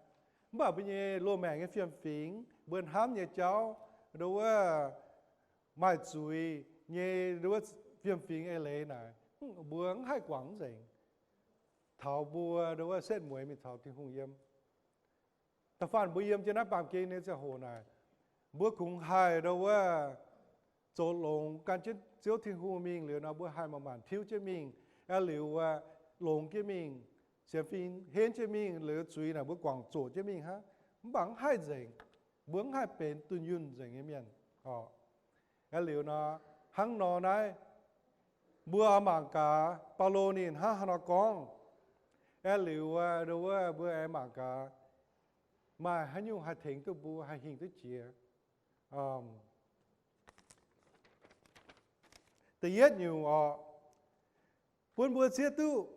Mv baac mbuo nyei loz-maengc nyei fiem-fingx, mbuo hnamv nyei jauv, ndau wuov maaih zuiz nyei ndau wuov fiem-fingx eix leiz naaic, mbuo mv haih guangc nzengc. Taux mbuo ndau wuov setv mueiz mingh taux Tin-Hungh yiem. Da'faanh mbuo yiem jienv naaiv baamh gen nyei ziangh hoc naaic, mbuo kungx haih ndau wuov zoux longx gan jienv Ziouv Tin-Hungh mingh. Liuz nor mbuo haih manc-manc tiuv jienv mingh, aeqv, liuz wuov longx jienv mingh, sienx fim henv jienv mingh, liuz zuiz naaic mbuo guangc zoqc jienv mingh hnangv. Mv baac mv haih nzengc, mbuo mv haih benx dunh yunh nzengc nyei mienh oc. Aeqv, liuz nor, hnangv nor naaiv, mbuo mangc gaax Baulo ninh hnangv haaix nor gorngv. Aeqv, liuz wuov, ndau wuov mbuo aengx mangc gaax maaih haaix nyungc haih tengx duqv mbuo, haih hingh duqv jiex. Da'yietv nyungc oc, bun mbuo zieqv duqv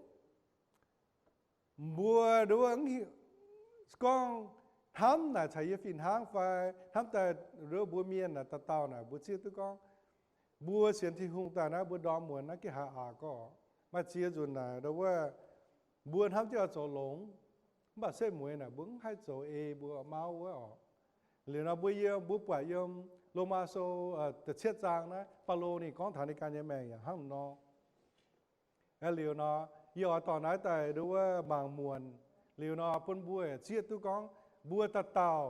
mbuo ndau wuov gorngv hnamv naaic caux yie fih hnangv fai hnamv daaih ndau wuov mbuo mienh naaic dauh dauh naaic mbuo zieqv duqv gorngv mbuo sienx Tin-Hungh daaih naaiv mbuo ndorm muonz naaiv gengh haiz aqc gorngv maaih ziex nzunc naaic ndau wuov mbuo hnamv jienv oix zoux longx, mv baac setv mueiz naaic mbuo mv haih zoux ei mbuo mauv wuov oc. Liuz nor mbuo yiem, mbuo buatc yiem Lomaa Sou da'cietv zaang naaiv, Baulo ninh gorngv taux ninh ganh nyei maengc yaac hnangv nor. Aeqv, liuz nor, yie oix dorh naaiv daaih ndau wuov mangc muonc. Liuz nor bun mbuo zieqv duqv gorngv mbuo dauh dauh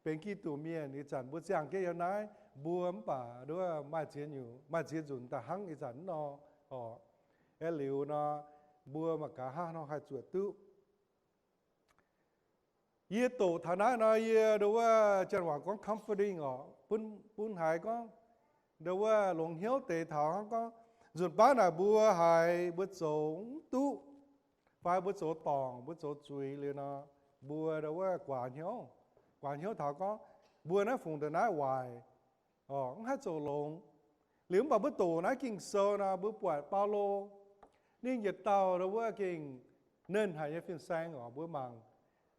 benx Giduc mienh ih zanc mbuo ziangh jienv yiem naaiv, mbuo mv baac ndau wuov maaih ziex nyungc, maaih ziex nzunc daaih hnangv ih zanc nor oc. Aeqv, liuz nor, mbuo mangc gaax hnangv nor haih zuotc duqv. Yie doqc taux naaiv nor, yie ndo wuov janx waac gorngv comforting oc, bun, bun haiz gorngv ndo wuov longx hnyouv deix taux hnangv gorngv nzunc baav naaic mbuo haiz mbuo zoux mv duqv, fai mbuo zoux dorngc, mbuo zoux zuiz liuz nor, mbuo ndo wuov guaax hnyouv, guaax hnyouv taux gorngv mbuo naaiv fungc ndongc naaiv waaic oc, mv haih zoux longx. Liuz mv baac mbuo doqc naaiv Ging-Sou nor, mbuo buatc Baulo ninh yietc dauh ndo wuov gengh nernh haic nyei fin-saeng oc. Mbuo mangc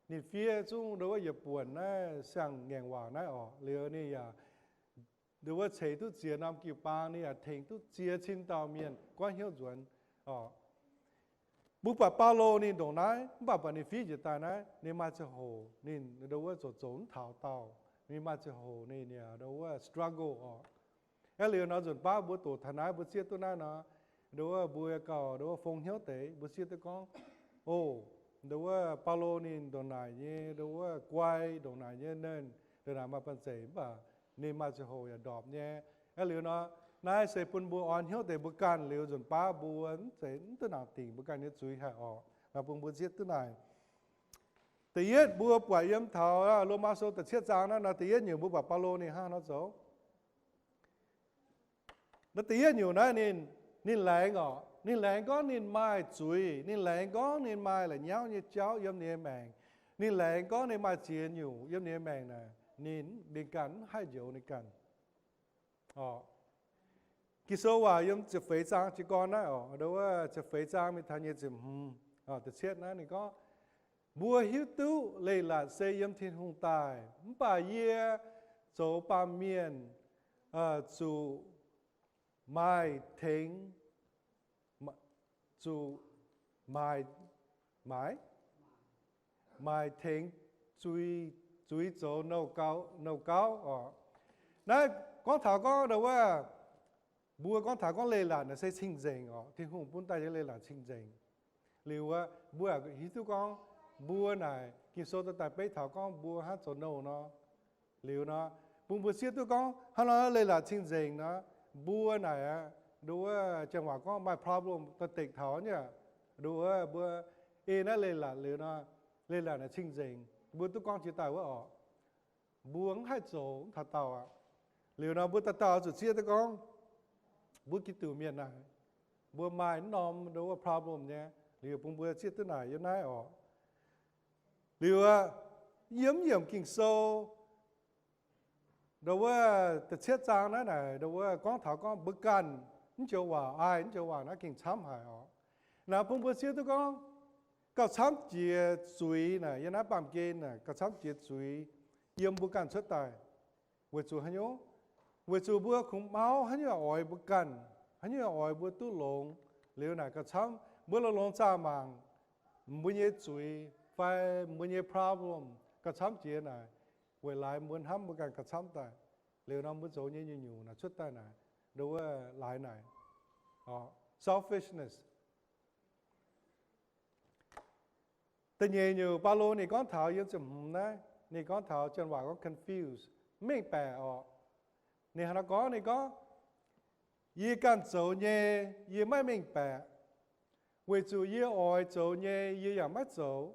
ninh fiev zungv ndo wuov yietc buonc naaiv siang-ngaengc waac naaiv oc. Liuz ninh yaac ndo wuov ceix duqv ziex norm jiu-baang, ninh yaac tengx duqv ziex cin dauh mienh goiv hnyouv nzuonx oc. Mbuo buatc Baulo ninh ndongc naaiv, mv baac buatc ninh fiev njiec daaih naaiv, ninh maaih ziangh hoc ninh ndo wuov zoux zoux mv taux dauh. Ninh maaih ziangh hoc ninh yaac ndo wuov struggle oc. Aav liuz nor nzunc baav mbuo doqc taux naaiv, mbuo zieqv duqv naaiv nor, ndo wuov mbuo gauh ndo wuov fong hnyouv deix, mbuo zieqv duqv gorngv, o, ndo wuov Baulo ninh ndongc naaic nyei ndo wuov guai, ndongc naaic nyei nernh, ndongc naaic maaih banh zeic, mv baac ninh maaih ziangh hoc yaac ndorpc nyei. Aav liuz nor, naaiv se bun mbuo orn hnyouv deix mbuo ganh liuz nzunc baav mbuo mv zeiz mv duqv nangc dingc mbuo ganh nyei zuiz haic oc. Nor bun mbuo zieqv duqv naaic. Da'yietv mbuo buatc yiem taux Lomaa Sou da'cietv zaang naaiv nor, da'yietv nyungc mbuo buatc Baulo ninh hnangv haaix nor zoux. Naaiv da'yietv nyungc naaiv ninh, ninh laengz oc. Ninh laengz gorngv ninh maaih zuiz. Ninh laengz gorngv ninh maaih la'nyauv nyei jauv yiem ninh nyei maengc. Ninh laengz gorngv ninh maaih ziex nyungc yiem ninh nyei maengc naaic, ninh, ninh ganh mv haih njoux ninh ganh oc. Ging-Sou waac yiem ziepc feix zaang jiez gorn naaiv oc, ndo wuov ziepc feix zaang mingh taux nyei ziepc hmz, da'cietv naaiv ninh gorngv, mbuo hiuv duqv leiz-latc se yiem Tin-Hungh daaih, mv baac yie zoux baamh mienh zuqc maaih tengx, zuqc maaih, maaih, maaih tengx zuiz, zuiz zoux nouh gauv, nouh gauv oc. Naaiv gorngv taux gorngv ndo wuov, mbuo gorngv taux gorngv leiz-latc naaic se cing-nzengc oc. Tin-Hungh bun daaih nyei leiz-latc cing-nzengc. Liuz wuov, mbuo hiuv duqv gorngv mbuo naaic Ging-Sou daaih daaih beiv taux gorngv mbuo hnangv zoux nouh nor. Liuz nor, bun mbuo zieqv duqv gorngv hnangv nor leiz-latc cing-nzengc nor, mbuo naaic aqv, ndo wuov janx waac gorngv maaih problem daaih dekc taux nyei aqv. Ndo wuov mbuo ei naaiv leiz-latc liuz nor, leiz-latc naaic cing-nzengc, mbuo duqv gorngv jiex daaih wuov oc. Mbuo mv haih zoux mv taux dauh aqv. Liuz nor mbuo dauh dauh zuqc zieqv duqv gorngv mbuo Giduc mienh naaic, mbuo maaih mv norm ndo wuov problem nyei. Liuz bun mbuo zieqv duqv naaic yiem naaiv oc. Liuz aqv, yiem yiemc Ging-Sou ndo wuov da'cietv zaang naaiv naaic ndo wuov gorngv taux gorngv mbuo ganh mv joux waac, aai, mv joux waac naaiv gengh camv haic oc. Naaiv bun mbuo zieqv duqv gorngv gauh camv jiex zuiz naaic, yiem naaiv baamh gen naaic gauh camv jiex zuiz yiem mbuo ganh cuotv daaih. Weic zuqc haaix nyungc? Weic zuqc mbuo kungx mauv haaix nyungc oix mbuo ganh, haaix nyungc oix mbuo duqv longx. Liuz naaic gauh camv mbuo longx-longx zaah mangc mbuo nyei zuiz fai mbuo nyei problem gauh camv jiex naaic, weic laaix mbuo hnamv mbuo ganh gauh camv daaih. Liuz nor mbuo zoux nyei nyungc-nyungc naaic cuotv daaih naaic, ndo wuov laaix naaic, selfishness. Da'nyeic nyungc Baulo ninh gorngv taux yiem ziepc hmz naaiv, ninh gorngv taux janx waac gorngv confuse, mv mengh baeqc oc. Ninh hnangv naaiv gorngv, ninh gorngv, yie ganh zoux nyei, yie maiv mengh baeqc. Weic zuqc yie oix zoux nyei, yie yaac maiv zoux.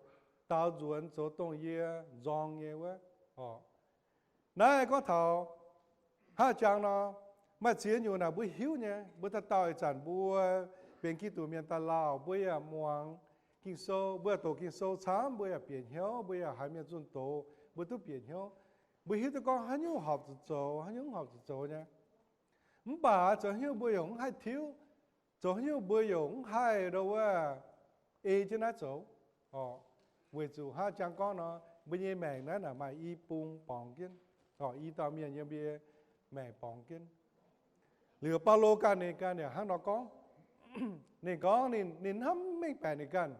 Daaux nzuonx zoux dongh yie nzorng nyei wuov oc. Naaiv gorngv taux hnangv jangx nor, maaih ziex nyungc naaic mbuo hiuv nyei. Mbuo dauh dauh ih zanc mbuo benx Giduc mienh daaih lauh, mbuo yaac muangx Ging-Sou, mbuo yaac doqc Ging-Sou camv, mbuo yaac bieqc hnyouv, mbuo yaac haiz mienh zunh doz, mbuo duqv bieqc hnyouv. Mbuo hiuv duqv gorngv haaix nyungc horpc zuqc zoux, haaix nyungc horpc zuqc zoux nyei. Mv baac zoux haaix nyungc mbuo yaac mv haih tiuv, zoux haaix nyungc mbuo yaac mv haih ndo wuov ei jienv naaiv zoux oc. Weic zuqc hnangv jangx gorngv nor, mbuo nyei maengc naaiv naaic maaih i bung borngz jienv, i dauh mienh yiem mbuo nyei maengc borngz jienv. Liuz Baulo ganh ninh ganh yaac hnangv nor gorngv. Ninh gorngv ninh, ninh hnamv mengh baeqc ninh ganh,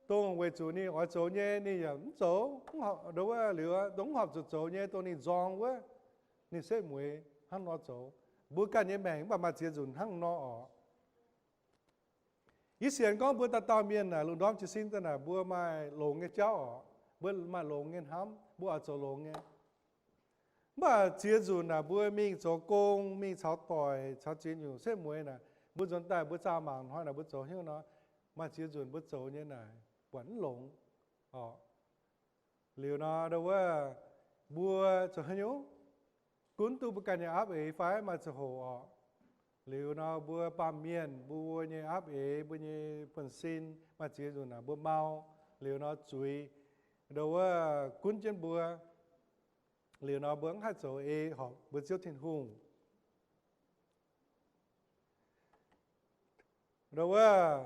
dongh weic zuqc ninh oix zoux nyei ninh yaac mv zoux, ndo wuov liuz dongh mv horpc zuqc zoux nyei dongh ninh nzorng wuov, ninh setv mueiz hnangv nor zoux. Mbuo ganh nyei maengc mv baac maaih ziex nzunc hnangv nor oc. Yie sienx gorngv mbuo dauh dauh mienh naaic lungh ndorm jiez sin daaih naaic mbuo maaih longx nyei jauv oc. Mbuo maaih longx nyei hnamv, mbuo oix zoux longx nyei. Mv baac ziex nzunc naaic mbuo mingh zoux gong, mingh caux doic, caux ziex nyungc setv mueiz naaic, mbuo nzuonx daaih mbuo zaah mangc hnoi naaic mbuo zoux haaix nyungc nor, maaih ziex nzunc mbuo zoux nyei naaic buatc mv longx oc. Liuz nor, ndo wuov, mbuo zoux haaix nyungc gunv duqv mbuo ganh nyei aapv eix fai maaih ziangh hoc orqc? Liuz nor, mbuo baamh mienh, mbuo nyei aapv eix, mbuo nyei buonv-sin maaih ziex nzunc naaic mbuo mau, liuz nor zuiz, ndo wuov, gunv jienv mbuo. Liuz nor mbuo mv haih zoux ei horpc mbuo Ziouv Tin-Hungh. Ndo wuov,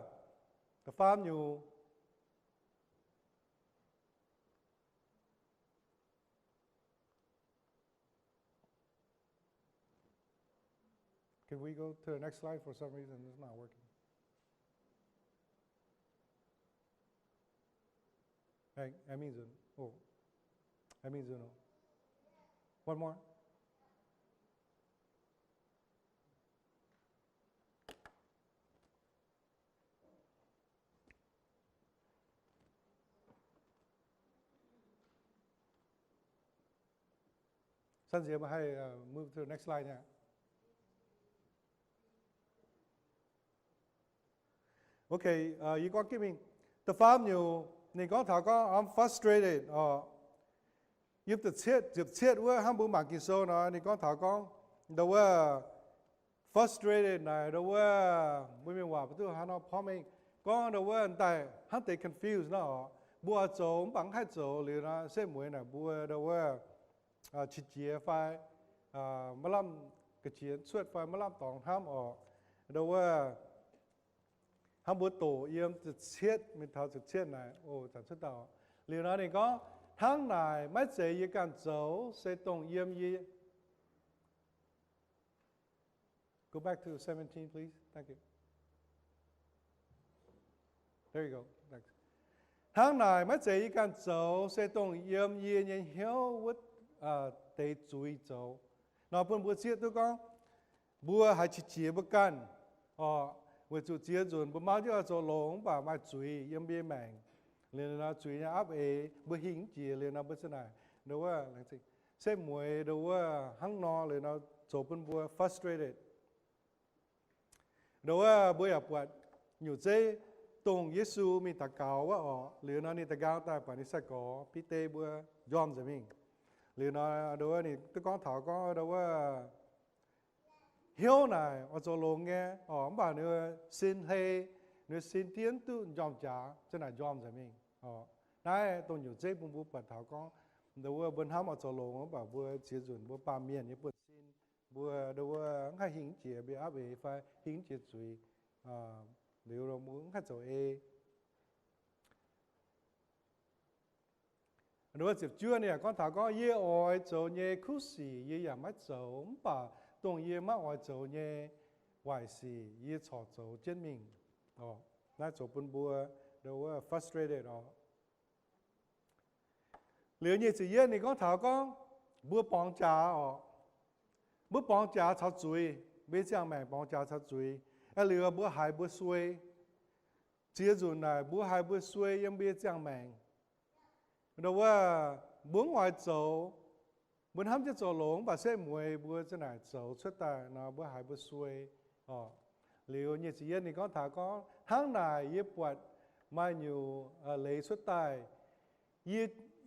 da'faam nyungc, can we go to the next slide? For some reason, it's not working. Hey, Amazon. Oh, Amazon. One more. Sanh Diex mbuo haih, uh, move to the next slide nhá. Okay, uh, yie gorngv gitv mingh. Da'faam nyungc ninh gorngv taux gorngv, I'm frustrated orqc. Yiem ziepc cietv, ziepc cietv wuov hnangv mbuo mangc Ging-Sou nor, ninh gorngv taux gorngv, ndo wuov, frustrated naaic, ndo wuov, mbuo mienh waac mbuo duqv haaix nor porv mengh gorngv, ndo wuov, daaih hnangv deix confused nor orqc. Mbuo oix zoux mv baac mv haih zoux liuz nor, setv mueiz naaic mbuo, ndo wuov, qiex jiez fai maiv lamh ga'qiex cuotv fai maiv lamh dorngx hnamv orqc. Ndo wuov, hnangv mbuo doqc yiem ziepc cietv mingh taux ziepc cietv naaic, o, zanc cuotv dauh. Liuz nor ninh gorngv, hnangv naaic maiv zeiz yie ganh zoux, se dongh yiem yie Go back to seventeen, please. Thank you. There you go. Thanks. Hnangv naaic maiv zeiz yie ganh zoux, se dongh yiem yie nyei hnyouv wuov deix zuiz zoux. Nor bun mbuo zieqv duqv gorngv, mbuo haiz qiex jiez mbuo ganh orqc, weic zuqc ziex nzunc mbuo maiv jienv oix zoux longx mv baac maaih zuiz yiem mbuo nyei maengc. Liuz nor zuiz nyei aapv eix mbuo hingh mv jiex, liuz nor mbuo za'naaic, ndo wuov, setv mueiz ndo wuov hnangv nor, liuz nor zoux bun mbuo frustrated. Ndo wuov mbuo yaac buatc nyutc zeiv dongh Yesu mingh daux gaux wuov orqc, liuz nor ninh da'nqaang daaih buatc ninh sai-gorx Bide mbuo njormh nzengc mingh. Liuz nor ndo wuov ninh duqv gorngv taux gorngv ndo wuov hnyouv naaic oix zoux longx nyei orqc, mv baac ninh sin hei, ninh sin diev duqv njormh jaax, za'naaic njormh nzengc mingh orqc. Naaiv dongh nyutc zeiv bun mbuo buatc taux gorngv, ndo wuov mbuo hnamv oix zoux longx mv baac mbuo ziex nzunc mbuo baamh mienh nyei buonv-sin, mbuo ndo wuov mv haih hingh jiex mbuo aapv eix fai hingh jiex zuiz, liuz mbuo mv haih zoux ei. Ndo wuov ziepc juov ninh yaac gorngv taux gorngv, yie oix zoux nyei kuv sic yie yaac maiv zoux, mv baac dongh yie maiv oix zoux nyei waaic sic yie corc zoux jienv mingh. Naaiv zoux bun mbuo ndo wuov frustrated orqc. Liuz nyic ziepc yietv ninh gorngv taux gorngv, mbuo borngz jaax orqc. Mbuo borngz jaax caux zuiz, mbuo nyei ziangh maengc borngz jaax caux zuiz. Aeqv, liuz mbuo haiz mbuo suei. Ziex nzunc naaic mbuo haiz mbuo suei yiem mbuo nyei ziangh maengc. Ndo wuov, mbuo mv oix zoux, mbuo hnamv jienv zoux longx, mv baac setv mueiz mbuo za'naaic zoux cuotv daaih nor, mbuo haiz mbuo suei orqc. Liuz nyic ziepc yietv ninh gorngv taux gorngv, hnangv naaic yie buatc maaih nyungc leiz cuotv daaih, yie,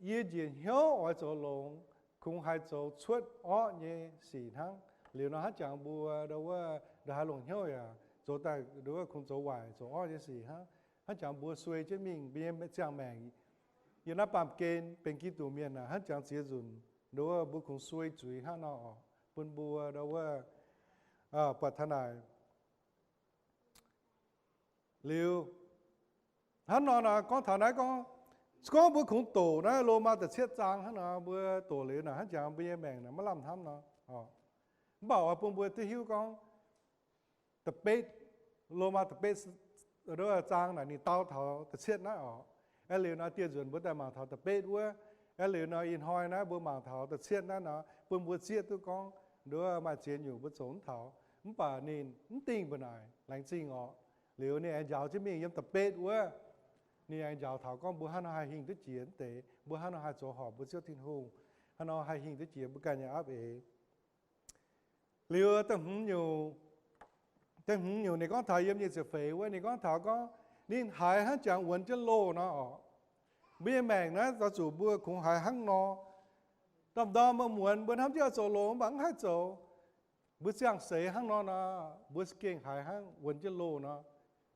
yie njiec hnyouv oix zoux longx, kungx haiz zoux cuotv orqv nyei sic hnangv. Liuz nor hnangv jangx mbuo ndo wuov, ndo haaix longc hnyouv yaac zoux daaih ndo wuov kungx zoux waaic zoux orqv nyei sic hnangv. Hnangv jangx mbuo suei jienv mingh mbuo nyei ziangh maengc yiem naaiv baamh gen benx Giduc mienh aac, hnangv jangx ziex nzunc ndo wuov mbuo kungx suei zuiz hnangv nor orqc, bun mbuo ndo wuov buatc taux naaic. Liuz hnangv nor nor gorngv taux naaiv gorngv, se gorngv mbuo kungx doqc naaiv Lomaa da'cietv zaang hnangv nor, mbuo doqc liuz naaic hnangv jangx mbuo nyei maengc naaic maiv lamh hnamv nor. Mv baac oix bun mbuo duqv hiuv gorngv, da'betv, Lomaa da'betv zaang naaic ninh dau taux da'cietv naaiv orqc. Aeqv, liuz nor dieh nzunc mbuo daaih mangc taux da'betv wuov. Aeqv, liuz nor ih hnoi naaiv mbuo mangc taux da'cietv naaiv nor, bun mbuo zieqv duqv gorngv ndo wuov maaih ziex nyungc mbuo zoux mv taux, mv baac ninh mv dingh mbuo naaic, laengz zingh orqc. Liuz ninh aengx njaaux jienv mingh yiem da'betv wuov, ninh aengx njaaux taux gorngv mbuo hnangv nor haih hingh duqv jiex mv deix, mbuo hnangv nor haih zoux horpc mbuo Ziouv Tin-Hungh, hnangv nor haih hingh duqv jiex mbuo ganh nyei aapv eix. Liuz da'hmz nyungc, da'hmz nyungc ninh gorngv taux yiem nyic ziepc feix wuov, ninh gorngv taux gorngv, ninh haiz hnangv jangx wuonx jienv loh nor orqc. Mbuo nyei maengc naaiv oix zuqc mbuo kungx haiz hnangv nor. Ndorm-ndorm muonz-muonz mbuo hnamv jienv oix zoux loz mv baac mv haih zoux. Mbuo ziangh seix hnangv nor nor, mbuo za'gengh haiz hnangv wuonx jienv loh nor,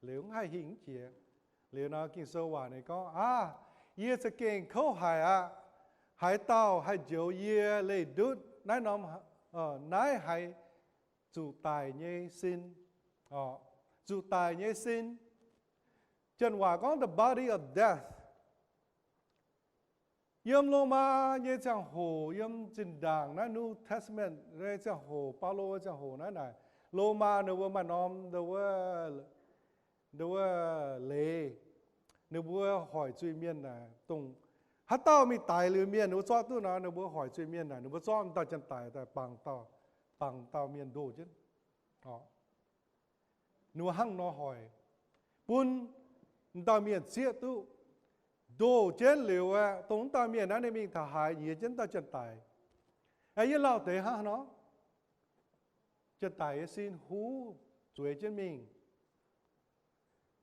liuz mv haih hingh mv jiex. Liuz nor Ging-Sou waac ninh gorngv, Aav, yie za'gengh kouv haic aqv. Haaix dauh haih njoux yie leih ndutv naaiv norm, naaiv haiz zuqc daic nyei sin, zuqc daic nyei sin. Janx waac gorngv the body of death. Yiem Lomaa nyei ziangh hoc, yiem zinh ndaangc naaiv New Testament nyei ziangh hoc, Baulo nyei ziangh hoc naaiv naaic, Lomaa ninh mbuo maaih norm nduov leiz, ninh mbuo hoic zuiz-mienh naaic, dongh haaix dauh mingh daix liuz mienh ninh mbuo zorqv duqv nor, ninh mbuo hoic zuiz-mienh naaic, ninh mbuo zorqv dauh janx-daic daaih bangc dauh, bangc dauh mienh ndoh jienv. Ninh mbuo hnangv nor hoic, bun dauh mienh zieqv duqv, ndoh jienv liuz aeqv, dongh wuov dauh mienh naaiv ninh mingh taux haaix nyiex jienv dauh janx-daic. Aeqv, yie lauh deix hnangv nor, janx-daic nyei sin huv zueiz jienv mingh,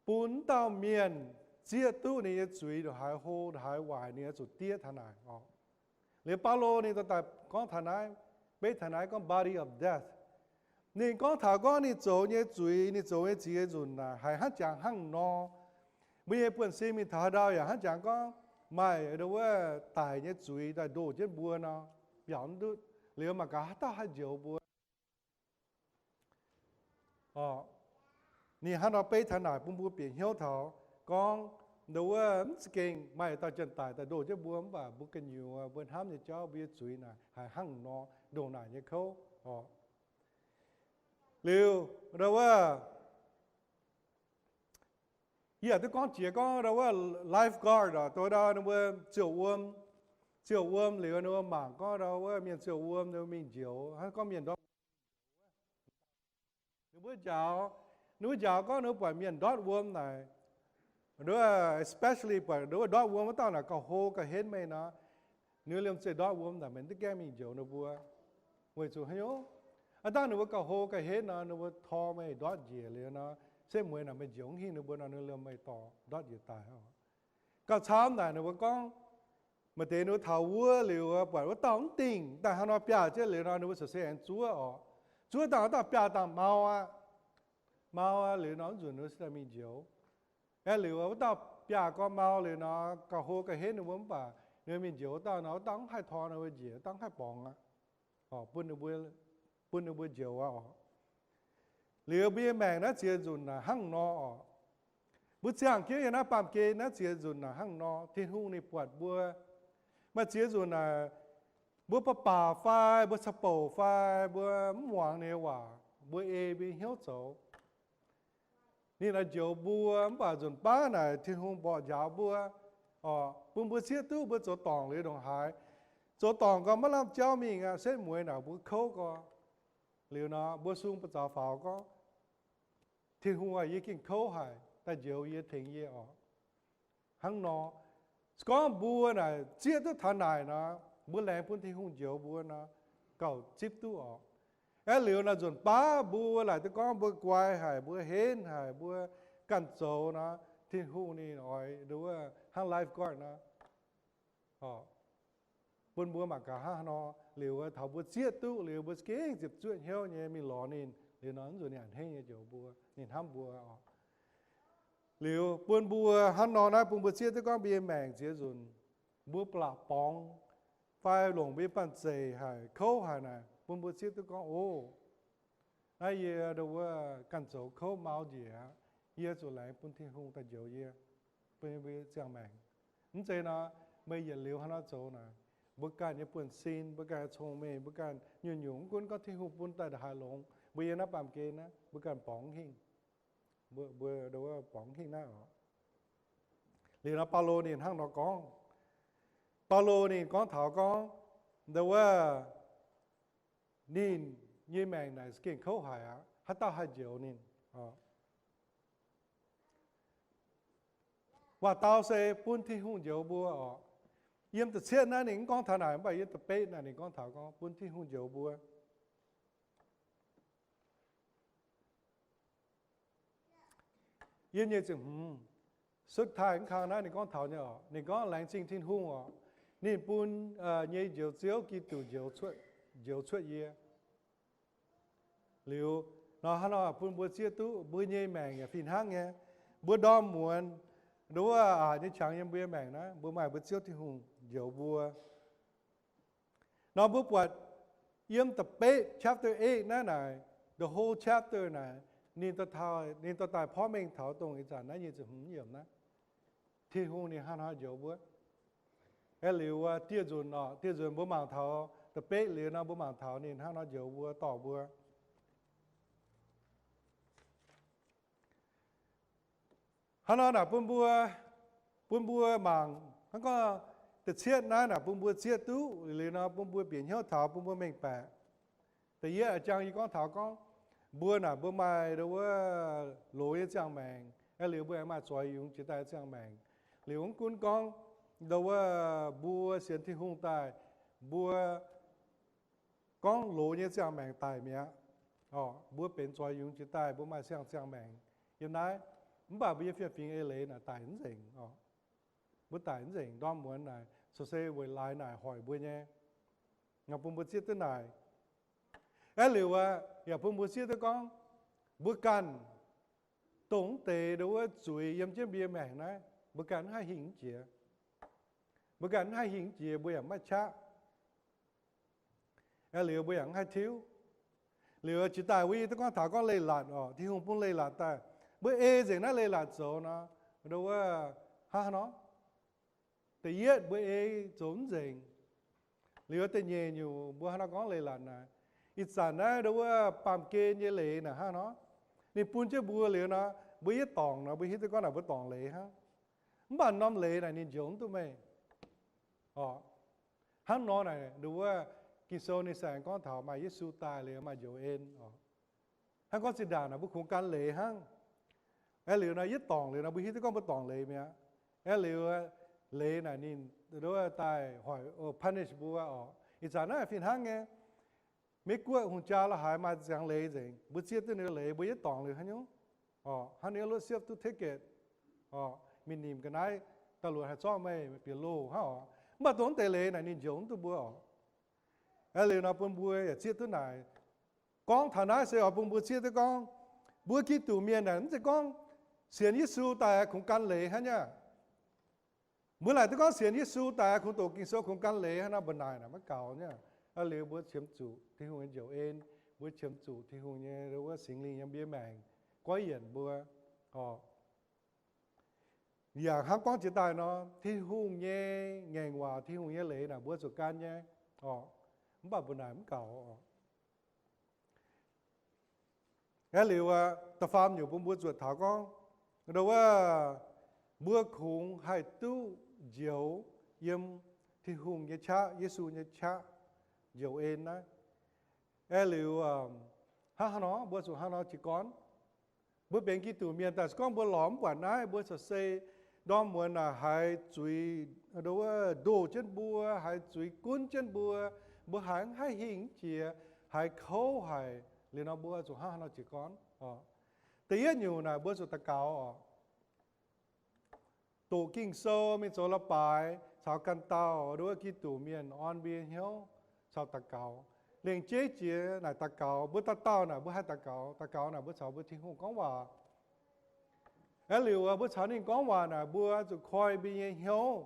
bun wuov dauh mienh zieqv duqv ninh nyei zuiz ndongc haaix hlo ndongc haaix waaic, ninh oix zuqc diev taux naaic oc. Liuz Baulo ninh daaih gorngv taux naaiv, beiv taux naaiv gorngv body of death. Ninh gorngv taux gorngv ninh zoux nyei zuiz, ninh zoux nyei ziex nzunc naaic haiz hnangv jangx hnangv nor. Mbuo nyei buonv-sin mingh taux haaix ndau yaac hnangv jangx gorngv maaih ndau wuov daic nyei zuiz daaih ndoh jienv mbuo nor, biaux mv ndutv. Liuz mangc gaax haaix dauh haih njoux mbuo. Ninh hnangv nor beiv taux naaic bun mbuo bieqc hnyouv taux gorngv ndau wuov mv za'gengh maaih dauh janx-daic daaih ndoh jienv mbuo mv baac mbuo gu'nyuoz mbuo hnamv nyei jauv, mbuo nyei zuiz naaic haiz hnangv nor ndongc naaic nyei kouv oc. Liuz ndau wuov yie yaac duqv gorngv jiex gorngv ndau wuov lifeguard oc, ndau wuov ninh mbuo ziouc wuom, ziouc wuom liuz ninh mbuo mangc gorngv ndau wuov mienh ziouc wuom ninh mbuo mingh njoux, hnangv gorngv mienh ndortv wuom, ninh mbuo njaaux, ninh mbuo njaaux gorngv ninh mbuo buatc mienh ndortv wuom naaic, ndau wuov especially buatc ndau wuov ndortv wuom wuov dauh naaic gauh hlo gauh henv meih nor, ninh mbuo liemh zeih ndortv wuom naaic meih mv gaengh mingh njoux ninh mbuo, weic zuqc haaix nyungc, aav dangh ninh mbuo gauh hlo gauh henv nor ninh mbuo tor meih ndortv njiec liuz nor, setv mueiz naaic meih njoux mv hingh ninh mbuo nor ninh liemh meih dorh ndortv njiec daaih oc. Gauh camv naaic ninh mbuo gorngv, maaih deix ninh mbuo taux wuov liuz buatc wuov dauh mv dingh daaih hnangv nor biaav jienv liuz nor ninh mbuo ziouc se aengx zuov oc. Zuov dangh wuov dauh biaav dangh mau aqv. Mau aqv liuz nor mv nzunc ninh mbuo se daaih mingh njoux. Aeqv, liuz wuov dauh biaav gorngv mau liuz nor gauh hlo gauh henv ninh mbuo mv baac ninh mingh njoux wuov dauh nor wuov dauh mv haih tor ninh mbuo njiec, wuov dauh mv haih borngz aqv. Bun ninh mbuo njoux aqv oc. Liuz mbuo nyei maengc naaiv ziex nzunc naaic hnangv nor oc. Mbuo ziangh jienv yiem naaiv baamh gen naaiv ziex nzunc naaic hnangv nor, Tin-Hungh ninh buatc mbuo. Maaih ziex nzunc naaic, mbuo baac baac fai, mbuo caux bouc fai, mbuo mv muangx ninh nyei waac, mbuo ei mbuo nyei hnyouv zoux. Ninh naaic njoux mbuo mv baac nzunc baav naaic Tin-Hungh mborqv njaaux mbuo oc, bun mbuo zieqv duqv mbuo zoux dorngc liuz ndongc haaix. Zoux dorngc gau maiv lamh jauv mingh aqv, setv mueiz naaic mbuo kouv gau. Liuz nor mbuo sung ba'zaux faaux gorngv, Tin-Hungh aac, yie gengh kouv haic, daaih njoux yie, tengx yie oc. Hnangv nor, se gorngv mbuo naaic zieqv duqv taux naaic nor, mbuo laengz bun Tin-Hungh njoux mbuo nor, gauh zipv duqv oc. Aeqv, liuz naaic nzunc baav mbuo laaic duqv gorngv mbuo guai haic, mbuo henv haic, mbuo ganh zoux nor, Tin-Hungh ninh oix nduov hnangv lifeguard nor, bun mbuo mangc gaax hnangv haaix nor. Liuz taux mbuo zieqv duqv liuz, mbuo za'gengh ziepc zuoqv hnyouv nyei mingh lorz ninh liuz nor, mv nzunc ninh a'hneiv nyei njoux mbuo, ninh hnamv mbuo oc. Liuz bun mbuo hnangv nor naaiv, bun mbuo zieqv duqv gorngv mbuo nyei maengc ziex nzunc, mbuo ba'laqc borngz fai longc mbuo nyei banh zeic haic, kouv haic naaic, bun mbuo zieqv duqv gorngv, O, naaiv yie nduov ganh zoux kouv mau njiec aqv. Yie zuqc laengz bun Tin-Hungh daaih njoux yie, bun mbuo ziangh maengc. Mv zeiz nor, meih yietc liuz hnangv nor zoux naaic, mbuo ganh nyei buonv-sin, mbuo ganh nyei cong-mengh, mbuo ganh nyungc-nyungc, mv gunv gorngv Tin-Hungh bun daaih ndongc haaix longx, mbuo yiem naaiv baamh gen naaiv, mbuo ganh borngz hingh. Mbuo, mbuo nduov borngz hingh naaiv oc. Liuz nor Baulo ninh hnangv nor gorngv. Baulo ninh gorngv taux gorngv, nduov, ninh nyei maengc naaic za'gengh kouv haic aqv. Haaix dauh haih njoux ninh? Waac-dau se bun Tin-Hungh njoux mbuo oc. Yiem da'cietv naaiv ninh mv gorngv taux naaic, mv baac yiem da'betv naaic ninh gorngv taux gorngv bun Tin-Hungh njoux mbuo. Yiem nyei ziepc hmz, Cuotv taaih mv kang naaiv ninh gorngv taux nyei oc, ninh gorngv, Laengz zingh Tin-Hungh oc, ninh bun nyei Njoux Ziouv Giduc njoux cuotv, njoux cuotv yie. Liuz nor hnangv nor bun mbuo zieqv duqv mbuo nyei maengc yaac fih hnangv nyei. Mbuo ndorm muonz nduov aac nyei qangx yiem mbuo nyei maengc naaiv, mbuo maaih mbuo Ziouv Tin-Hungh njoux mbuo. Nor mbuo buatc yiem da'betv chapter eight naaiv naaic, the whole chapter naaic, ninh dorh daaih porv mengh taux dongh ih zanc naaiv nyei ziepc hmz yiemc naaiv, Tin-Hungh ninh hnangv haaix nor njoux mbuo. Aeqv, liuz dieh nzunc oc, dieh nzunc mbuo mangc taux da'betv liuz nor, mbuo mangc taux ninh hnangv haaix nor njoux mbuo, dorh mbuo. Hnangv nor naaic bun mbuo, bun mbuo mangc hnangv gorngv da'cietv naaiv naaic bun mbuo zieqv duqv liuz nor, bun mbuo bieqc hnyouv taux, bun mbuo mengh baeqc. Da'yietv a'jang yie gorngv taux gorngv, mbuo naaic mbuo maaih nduov wuov loz nyei ziangh maengc, aeqv, liuz mbuo aengx maaih zoix yungz jiex daaih ziangh maengc. Liuz mv gunv gorngv nduov wuov mbuo sienx Tin-Hungh daaih, mbuo gorngv loz nyei ziangh maengc daic mi'aqv. Mbuo benx zoix yungz jiex daaih, mbuo maaih siang ziangh maengc yiem naaiv. Mv baac mbuo nyei fiem-fingx eix leiz naaic daic mv nzengc oc. Mbuo daic mv nzengc, ndorm muonz naaic, so se weic laaix naaic hoic mbuo nyei. Bun mbuo zieqv duqv naaic. Aeqv, liuz aqv, yaac bun mbuo zieqv duqv gorngv, mbuo ganh dongh mv deix nduov wuov zuiz yiem jienv mbuo nyei maengc naaiv, mbuo ganh mv haih hingh jiex. Mbuo ganh mv haih hingh jiex, mbuo yaac mv maaih qaqv. Aeqv, liuz mbuo yaac mv haih tiuv. Liuz jiex daaih mbuo yie duqv gorngv taux gorngv leiz-latc oc, Tin-Hungh bun leiz-latc daaih. Mbuo ei nzengc naaiv leiz-latc zoux nor, nduov wuov hnangv haaix nor? Da'yietv mbuo ei zoux mv nzengc. Liuz da'nyeic nyungc mbuo hnangv haaix nor gorngv leiz-latc naaic, ih zanc naaiv nduov wuov baamh gen nyei leiz naaic hnangv haaix nor? Ninh bun jienv mbuo liuz nor, mbuo yietv dorngc nor, mbuo hiuv duqv gorngv naaic mbuo dorngc leiz hnangv. Mv baac norm leiz naaic ninh njoux mv duqv meih oc. Hnangv nor naaic nduov wuov Ging-Sou ninh se aengx gorngv taux maaih Yesu daaih liuz maaih njoux en oc. Hnangv gorngv zinh ndaangc naaic mbuo kungx gan leiz hnangv. Aeqv, liuz nor yietv dorngc liuz nor mbuo hiuv duqv gorngv mbuo dorngc leiz mi'aqv. Aeqv, liuz leiz naaic ninh nduov wuov daaih hoic, punish mbuo oc. Ih zanc naaiv fih hnangv nyei. Meiv Guoqv hungh jaa la'haaix maaih ziangx leiz nzengc, mbuo zieqv duqv ninh leiz, mbuo yietv dorngc liuz haaix nyungc oc, hnangv ninh luotv siepv duqv ticket oc, mingh nimc ga'naaiv da'luoqc haih zorqv meih bieqc loh hnangv oc. Mv baac dongh mv deix leiz naaic ninh njoux mv duqv mbuo oc. Aeqv, liuz nor bun mbuo yaac zieqv duqv naaic. Gorngv taux naaiv se oix bun mbuo zieqv duqv gorngv, mbuo Giduc mienh naaic mv zeiz gorngv sienx Yesu daaih kungx gan leiz hnangv nyei. Mbuo laaic duqv gorngv sienx Yesu daaih kungx doqc Ging-Sou kungx gan leiz hnangv nor, mbuo naaic naaic maiv gaux nyei. Aeqv, liuz mbuo qiemx zuqc Tin-Hungh nyei njoux en, mbuo qiemx zuqc Tin-Hungh nyei wuov Singx Lingh yiem mbuo nyei maengc goiv yienc mbuo oc. Yaac hnangv gorngv jiex daaih nor, Tin-Hungh nyei ngaengc waac, Tin-Hungh nyei leiz naaic mbuo zuqc gan nyei oc. Mv baac mbuo naaic mv gaux oc. Aeqv, liuz da'faam nyungc bun mbuo zuotc taux gorngv, nduov wuov mbuo kungx haih duqv njoux yiem Tin-Hungh nyei qaqv, Yesu nyei qaqv, njoux en naaiv. Aeqv, liuz hnangv haaix nor mbuo zuqc hnangv haaix nor jiez gorn? Mbuo benx Giduc mienh daaih se gorngv mbuo lorz mv buatc naaiv, mbuo corc se ndorm muonz naaic haiz zuiz nduov wuov ndoh jienv mbuo, haiz zuiz gunv jienv mbuo, mbuo haiz mv haih hingh jiex, haiz kouv haic, liuz nor mbuo zuqc hnangv haaix nor jiez gorn oc? Da'yietv nyungc naaic mbuo zuqc daux gaux oc. Doqc Ging-Sou mingh zoux la'baaix caux ganh dauh nduov wuov Giduc mienh orn mbuo nyei hnyouv caux daux gaux. Lengc jeiv jiex naaic daux gaux, mbuo dauh dauh naaic mbuo haih daux gaux. Daux gaux naaic mbuo caux mbuo Tin-Hungh gorngv waac. Aeqv, liuz mbuo caux ninh gorngv waac naaic mbuo zuqc koi mbuo nyei hnyouv.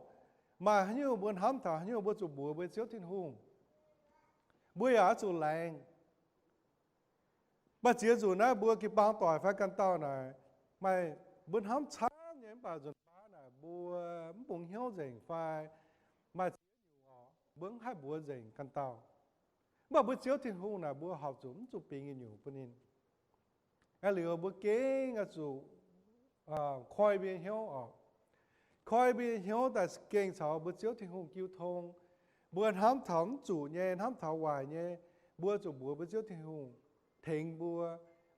Maaih haaix nyungc mbuo hnamv taux haaix nyungc mbuo zuqc mbuox mbuo Ziouv Tin-Hungh. Mbuo yaac oix zuqc laengz. Maaih ziex nzunc naaiv mbuo jiu-baang doic fai ganh dauh naaic, maaih mbuo hnamv camv nyei mv baac nzunc baav naaic mbuo mv bungx hnyouv nzengc fai maaih ziex nyungc oc, mbuo mv haih mbuox nzengc ganh dauh. Mv baac mbuo Ziouv Tin-Hungh naaic mbuo horpc zuqc mv zuqc bingx nyei nyungc bun ninh. Aeqv, liuz mbuo gengh oix zuqc koi mbuo nyei hnyouv oc. Koi mbuo nyei hnyouv daaih gengh caux mbuo Ziouv Tin-Hungh jiu tong. Mbuo hnamv taux mv zuqc nyei, hnamv taux waaic nyei, mbuo zuqc mbuox mbuo Ziouv Tin-Hungh tengx mbuo,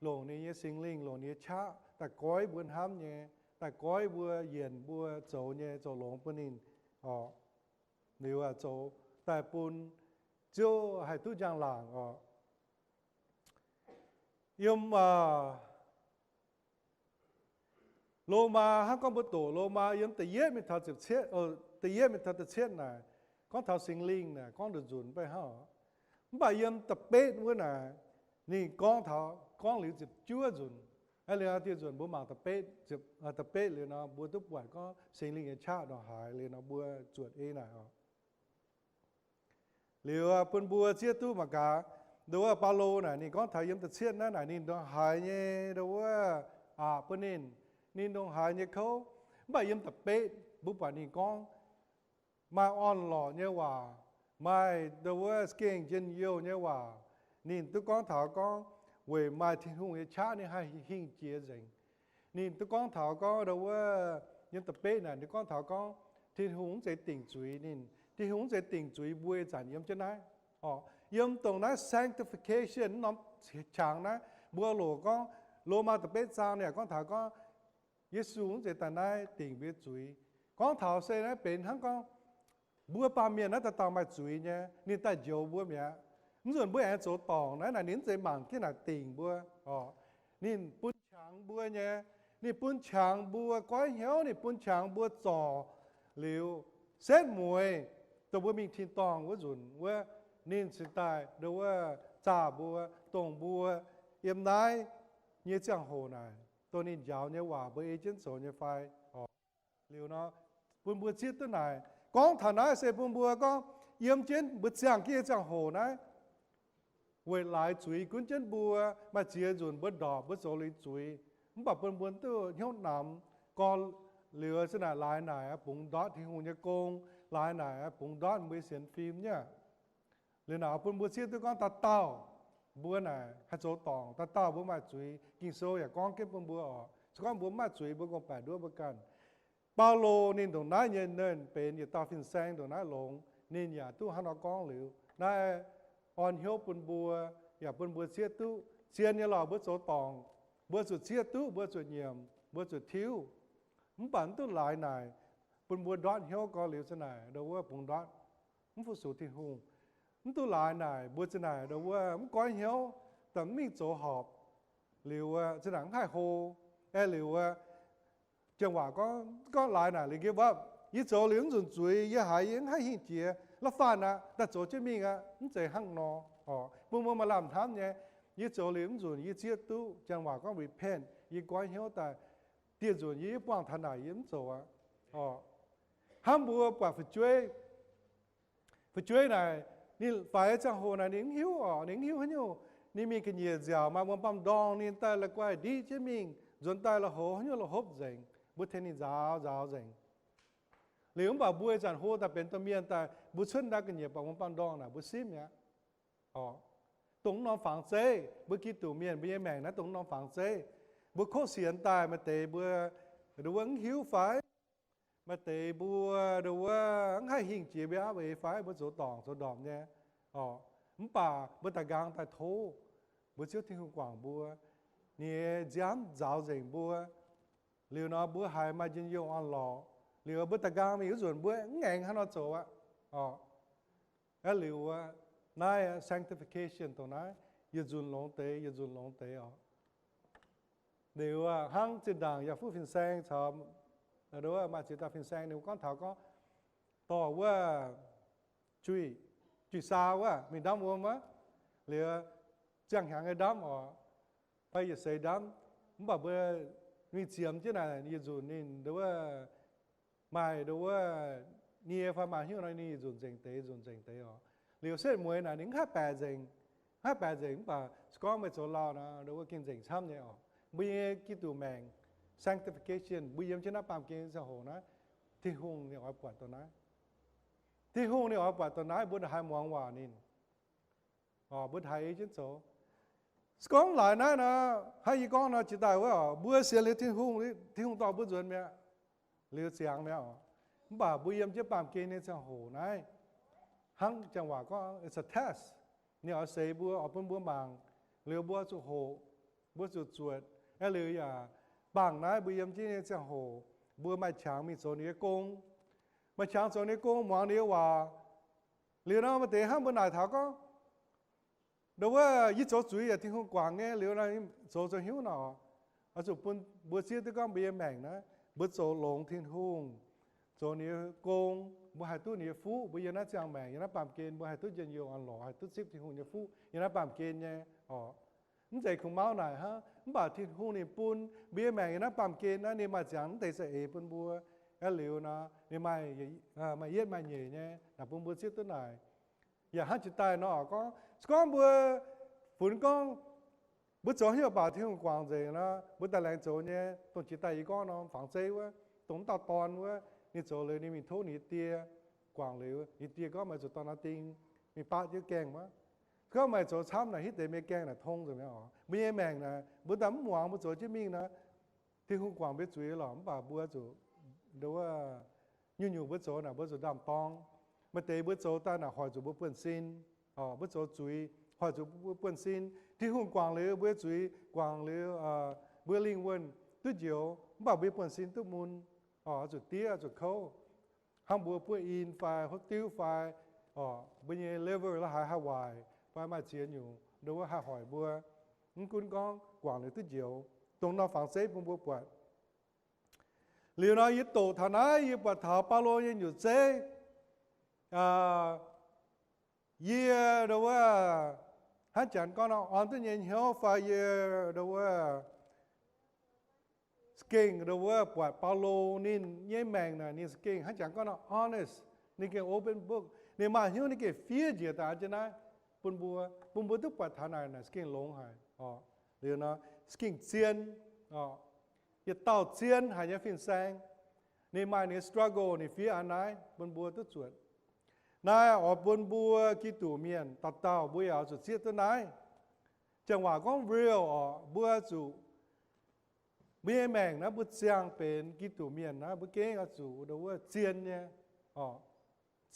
longc ninh nyei Singx Lingh, longc ninh nyei qaqv daaih goiv mbuo hnamv nyei, daaih goiv mbuo, yienc mbuo zoux nyei zoux longx bun ninh oc. Liuz zoux daaih bun Ziouv haih duqv njang-laangc oc. Yiem Lomaa, hnangv gorngv mbuo doqc Lomaa yiem da'yietv mingh taux ziepc cietv, da'yietv mingh taux da'cietv naaic, gorngv taux Singx Lingh naaic, gorngv nduqc nzunc mv baac hnangv. Mv baac yiem da'betv wuov naaic, ninh gorngv taux, gorngv liuz ziepc juov nzunc. Aa, liuz dieh nzunc mbuo mangc da'betv, da'betv liuz nor mbuo duqv buatc gorngv Singx Lingh nyei qaqv ndongc haaix liuz nor mbuo zuotc ei naaic oc. Liuz bun mbuo zieqv duqv mangc gaax, nduov wuov Baulo naaic ninh gorngv taux yiem da'cietv naaiv naaic ninh ndongc haaix nyei nduov wuov aqc bun ninh, ninh ndongc haaix nyei kouv. Mv baac yiem da'betv mbuo buatc ninh gorngv maaih orn-lorqc nyei waac, maaih nduov wuov gengh njien-youh nyei waac. Ninh duqv gorngv taux gorngv weic maaih Tin-Hungh nyei qaqv ninh haih hingh jiex nzengc. Ninh duqv gorngv taux gorngv nduov wuov, yiem da'betv naaic ninh gorngv taux gorngv Tin-Hungh mv zeiz dingc zuiz ninh, Tin-Hungh mv zeiz dingc zuiz mbuo ih zanc yiem jienv naaiv. Oc, yiem dongh naaiv sanctification norm qangx naaiv, mbuo loc gorngv Lomaa da'betv zaang ninh gorngv taux gorngv Yesu mv zeiz daaih naaiv dingc mbuo zuiz. Gorngv taux se naaiv benx hnangv gorngv mbuo baamh mienh naaiv dauh dauh maaih zuiz nyei, ninh daaih njoux mbuo mi'aqv. Mv nzunc mbuo aengx zoux dorngc naaiv naaic ninh mv zeiz mangc jienv naaic dingc mbuo oc. Ninh bun qangx mbuo nyei, ninh bun qangx mbuo goiv hnyouv, ninh bun qangx mbuo zorc liuz setv mueiz dongh mbuo mingh tin-dorngh wuov nzunc wuov, ninh cingx daaih nduov wuov zaah mbuo, dongh mbuo yiem naaiv nyei ziangh hoc naaic, dongh ninh njaaux nyei waac mbuo ei jienv zoux nyei fai oc. Liuz nor, bun mbuo zieqv duqv naaic, gorngv taux naaiv se bun mbuo gorngv yiem jienv mbuo ziangh jienv nyei ziangh hoc naaiv, weic laaix zuiz gunv jienv mbuo, maaih ziex nzunc mbuo ndorpc mbuo zoux liuz zuiz. Mv baac bun mbuo duqv hnyouv namx gorx liuz se naaic laaix naaic bungx ndortv Tin-Hungh nyei gong, laaix naaic bungx ndortv mbuo sienx fim nyei. Liuz naaic bun mbuo zieqv duqv gorngv dauh dauh mbuo naaic haih zoux dorngc, dauh dauh mbuo maaih zuiz. Ging-Sou yaac gorngv jienv bun mbuo oc. Se gorngv mbuo mv maaih zuiz mbuo gorngv-baeqc nduov mbuo ganh. Baulo ninh ndongc naaiv nyei nernh benx yietc dauh fin-saeng ndongc naaiv longx, ninh yaac duqv hnangv nor gorngv liuz. Naaiv orn hnyouv bun mbuo, yaac bun mbuo zieqv duqv zien nyei lorqc mbuo zoux dorngc, mbuo zuqc zieqv duqv, mbuo zuqc nyiemc, mbuo zuqc tiuv. Mv baac mv duqv laaix naaic bun mbuo ndortv hnyouv gorx liuz se naaic nduov wuov bungx ndortv, mv fu-sux Tin-Hungh. Mv duqv laaix naaic mbuo se naaic nduov wuov mv goiv hnyouv, daaih mv mingh zoux horpc, liuz wuov se naaic mv haih hlo, aeqv, liuz wuov janx waac gorngv, gorngv laaix naaic liuz give up, yie zoux liuz mv nzunc zuiz, yie haiz yie mv haih hingh jiex, la'faanh aqv, daaih zoux jienv mingh aqv, mv zeiz hnangv nor oc. Bun mbuo maaih lamh hnamv nyei, yie zoux liuz mv nzunc yie zieqv duqv, janx waac gorngv repent, yie goiv hnyouv daaih, dieh nzunc yie buangh taux naaic yie mv zoux aqv oc. Hnamv mbuo buatc fu'jueiv, fu'jueiv naaic, ninh faix ziangh hoc naaic ninh mv hiuv oc, ninh mv hiuv haaix nyungc. Ninh mingh ga'nyiec nziaauc maaih wuom bamv ndorngh ninh daaih la'guaih ndiqv jienv mingh, nzuonx daaih la'hoz haaix nyungc la'hopv nzengc, mbuo tengx ninh nzaaux nzaaux nzengc. Liuz mv baac mbuo ih zanc hlo daaih benx domh mienh daaih, mbuo cuotv daaih ga'nyiec buatc wuom bamv ndorngh naaic mbuo simv mi'aqv oc. Dongh mv norm fangx zeiv, mbuo Giduc mienh mbuo nyei maengc naaiv dongh mv norm fangx zeiv. Mbuo kov sienx daaih maaih deix mbuo, nduov wuov mv hiuv fai? Maaih deix mbuo, nduov wuov mv haih hingh jiex mbuo aqv, mbuo eix fai mbuo zoux dorngc zoux ndorpc nyei oc. Mv baac mbuo daaih nqaang daaih tov mbuo Ziouv Tin-Hungh guangc mbuo, ninh nyei nziaamv nzaaux nzengc mbuo. Liuz nor mbuo haiz maaih njien-youh orn-lorqc. Liuz mbuo daaih nqaang mingh wuov nzunc mbuo mv aengx hnangv nor zoux aqv oc. Aa, liuz wuov naaiv sanctification dongh naaiv, yietc nzunc longx deix, yietc nzunc longx deix oc. Liuz hnangv zinh ndaangc yaac fuqv fin-saeng caux, maaih ziex dauh fin-saeng ninh mbuo gorngv taux gorngv, dorh wuov juic, juic saa wuov mingh ndamv wuom wuov, liuz ziangh hnyangx nyei ndamv oc, fai yietc seix ndamv, mv baac mbuo mingh ziemx jienv naaic yietc nzunc ninh nduov wuov maaih nduov wuov nie fai maaih hnyouv nor ninh yietc nzunc nzengc deix, nzunc nzengc deix oc. Liuz setv mueiz naaic ninh mv haih baeqc nzengc, mv haih baeqc nzengc, mv baac se gorngv meih zoux lauh nor nduov wuov gengh nzengc camv nyei oc. Mbuo nyei Giduc maengc, sanctification, mbuo yiem jienv naaiv baamh gen ziangh hoc naaiv, Tin-Hungh ninh oix buatc dongh naaiv. Tin-Hungh ninh oix buatc dongh naaiv, mbuo ndongc haaix muangx waac ninh, mbuo ndongc haaix ei jienv zoux. Se gorngv laaix naaiv nor, hnangv yie gorngv nor jiex daaih wuov oc, mbuo sienx liuz Tin-Hungh, Tin-Hungh dorh mbuo nzuonx mi'aqv, liuz ziangx mi'aqv oc. Mv baac mbuo yiem jienv baamh gen nyei ziangh hoc naaiv, hnangv janx waac gorngv it's a test. Ninh oix seix mbuo, oix bun mbuo mangc, liuz mbuo zuqc hoqc, mbuo zuqc zuotc. Aeqv, liuz yaac bangc naaiv mbuo yiem jienv nyei ziangh hoc mbuo maaih qangx mingh zoux ninh nyei gong, maaih qangx zoux ninh nyei gong, muangx ninh nyei waac. Liuz nor maaih deix hnangv mbuo naaic taux gorngv, nduov wuov yie zoux zuiz yaac Tin-Hungh guangc nyei, liuz nor zoux zoux hnyouv nor, Oix zuqc bun mbuo zieqv duqv gorngv mbuo nyei maengc naaiv, mbuo zoux longx Tin-Hungh, zoux ninh nyei gong, mbuo haih duqv ninh nyei fuqv, mbuo yiem naaiv ziangh maengc, yiem naaiv baamh gen, mbuo haih duqv njien-youh orn-lorqc, haih duqv zipv Tin-Hungh nyei fuqv yiem naaiv baamh gen nyei oc. Mv zeiz kungx mauv naaic hnangv. Mv baac Tin-Hungh ninh bun mbuo nyei maengc yiem naaiv baamh gen naaiv, ninh maaih ziangx mv deix za'eix bun mbuo. Aeqv, liuz nor, ninh maaih, maaih yietv maaih nyeic nyei, naaic bun mbuo zieqv duqv naaic. Yaac hnangv jiex daaih nor gorngv, se gorngv mbuo funx gorngv mbuo zoux haaix nyungc baac Tin-Hungh guangc nzengc nor, mbuo daaih laengz zoux nyei, dongh jiex daaih yie gorngv norm fangx zeiv wuov, dongh wuov dauh dorn wuov, ninh zoux liuz ninh mingh tov ninh die guangc liuz, ninh die gorngv, meih zuqc dorh norm ding mingh baatv jienv gaengh wuov. Gorngv meih zoux camv naaic, hitv deix mienh gaengh naaic tong nzengc mi'aqv oc. Mbuo nyei maengc naaic, mbuo daaih mv muangx, mbuo zoux jienv mingh nor, Tin-Hungh guangc mbuo zuiz lorqc, mv baac mbuo zuqc, nduov wuov, nyungc-nyungc mbuo zoux naaic mbuo zuqc ndaam-dorng. Maaih deix mbuo zoux daaih naaic hoic zuqc mbuo buonv-sin, mbuo zoux zuiz hoic zuqc mbuo buonv-sin. Tin-Hungh guangc liuz mbuo zuiz, guangc liuz mbuo lingh wuonh duqv njoux, mv baac mbuo buonv-sin duqv mun, zuqc diev, zuqc kouv. Hnangv mbuo buov in fai hopv diuv fai, mbuo nyei liver la'haaix haih waaic fai maaih ziex nyungc, nduov wuov haih hoic mbuo. Mv gunv gorngv guangc liuz duqv njoux, dongh norm fangx zeiv bun mbuo buatc. Liuz nor yie doqc taux naaiv, yie buatc taux Baulo nyei nyutc zeiv, yie, nduov wuov, hnangv janx gorngv nor, orn duqv nyei hnyouv fai yie, nduov wuov, za'gengh, nduov wuov, buatc Baulo ninh nyei maengc naaic, ninh za'gengh hnangv janx gorngv nor honest, ninh gengh open book, ninh maaih hnyouv ninh gengh fiev njiec daaih jienv naaiv bun mbuo, bun mbuo duqv buatc taux naaic, naaic za'gengh longx haic oc. Liuz nor za'gengh zien oc. Yietc dauh zien haic nyei fin-saeng, ninh maaih ninh nyei struggle, ninh fiev a'naaiv bun mbuo duqv zuotc. Naaiv oix bun mbuo Giduc mienh dauh dauh mbuo yaac oix zuqc zieqv duqv naaiv. Janx waac gorngv real oc, mbuo zuqc, mbuo nyei maengc naaiv mbuo ziangh benx Giduc mienh naaiv, mbuo gengh oix zuqc, nduov wuov, zien nyei oc,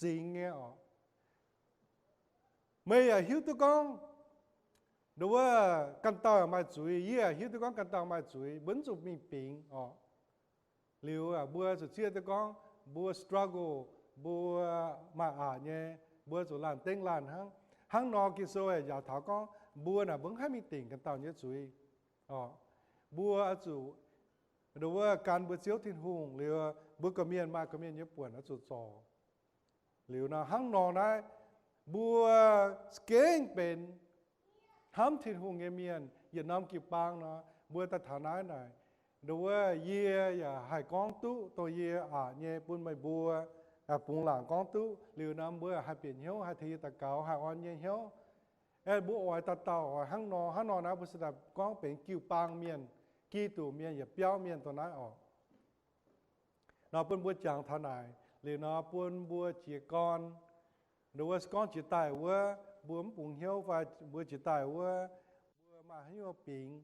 zingx nyei oc. Meih yaac hiuv duqv gorngv, nduov wuov, ganh dauh maaih zuiz, yie yaac hiuv duqv gorngv ganh dauh maaih zuiz, mbuo mv zuqc mingh bingx oc. Liuz mbuo zuqc zieqv duqv gorngv mbuo struggle, mbuo maaih aqc nyei, mbuo zuqc laanh dengv laanh hnangv. Hnangv nor Ging-Sou yaac taux gorngv mbuo naaic mbuo mv haih mingh dingc ganh dauh nyei zuiz oc. Mbuo oix zuqc, nduov wuov, gan mbuo Ziouv Tin-Hungh. Liuz mbuo gorqv-mienh maaih gorqv-mienh nyei buonc oix zuqc zorc. Liuz nor hnangv nor naaiv, mbuo za'gengh benx hnamv Tin-Hungh nyei mienh yietc norm jiu-baang nor, mbuo daaih taux naaiv naaic, nduov wuov, yie yaac haih gorngv duqv dongh yie aqc nyei bun meih mbuo, bungx laangc gorngv duqv. Liuz nor mbuo haih bieqc hnyouv, haih tengx yie daux gaux, haih orn nyei hnyouv. Aeqv, mbuo oix dauh dauh oix hnangv nor, hnangv nor naaiv mbuo se daaih gorngv benx jiu-baang mienh, Giduc mienh, yietc biauv mienh dongh naaiv oc. Nor bun mbuo jangx taux naaic. Liuz nor bun mbuo jiez gorn, nduov wuov, se gorngv jiex daaih wuov mbuo mv bungx hnyouv fai mbuo jiex daaih wuov mbuo maaih haaix nyungc bingx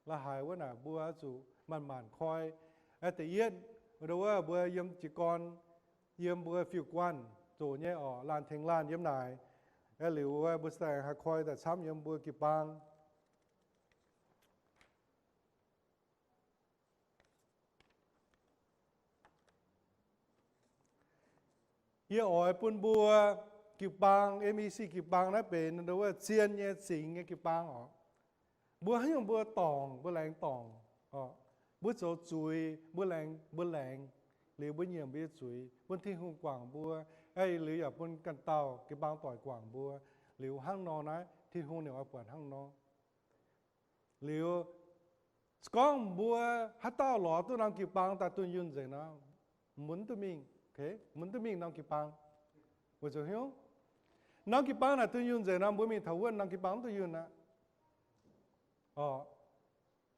la'haaix wuov naaic, mbuo zuqc manc-manc koi. Da'yietv, nduov wuov, mbuo yiem jiez gorn, yiem mbuo fiuv-guanh zoqc nyei oc, laanh tengx laanh yiem naaic. Liuz wuov mbuo se daaih haih koi daaih camv yiem mbuo jiu-baang. Yie oix bun mbuo jiu-baang, M E C jiu-baang naaiv benx nduov wuov zien nyei, zingx nyei jiu-baang oc. Mbuo haaix nyungc mbuo dorngc, mbuo laengz dorngc oc. Mbuo zoux zuiz, mbuo laengz, mbuo laengz. Liuz mbuo nyiemc mbuo nyei zuiz bun Tin-Hungh guangc mbuo, aeqv, liuz yaac bun ganh dauh jiu-baang doic guangc mbuo. Liuz hnangv nor naaiv, Tin-Hungh ninh oix buatc hnangv nor. Liuz, se gorngv mbuo haaix dauh lorz duqv norm jiu-baang daaih dunh yunh nzengc nor, mbuo mv duqv mingh, mbuo mv duqv mingh norm jiu-baang. Weic zuqc hnyouv norm jiu-baang naaic dunh yunh nzengc nor, mbuo mingh taux wuov norm jiu-baang mv dunh yunh aqv. Oc,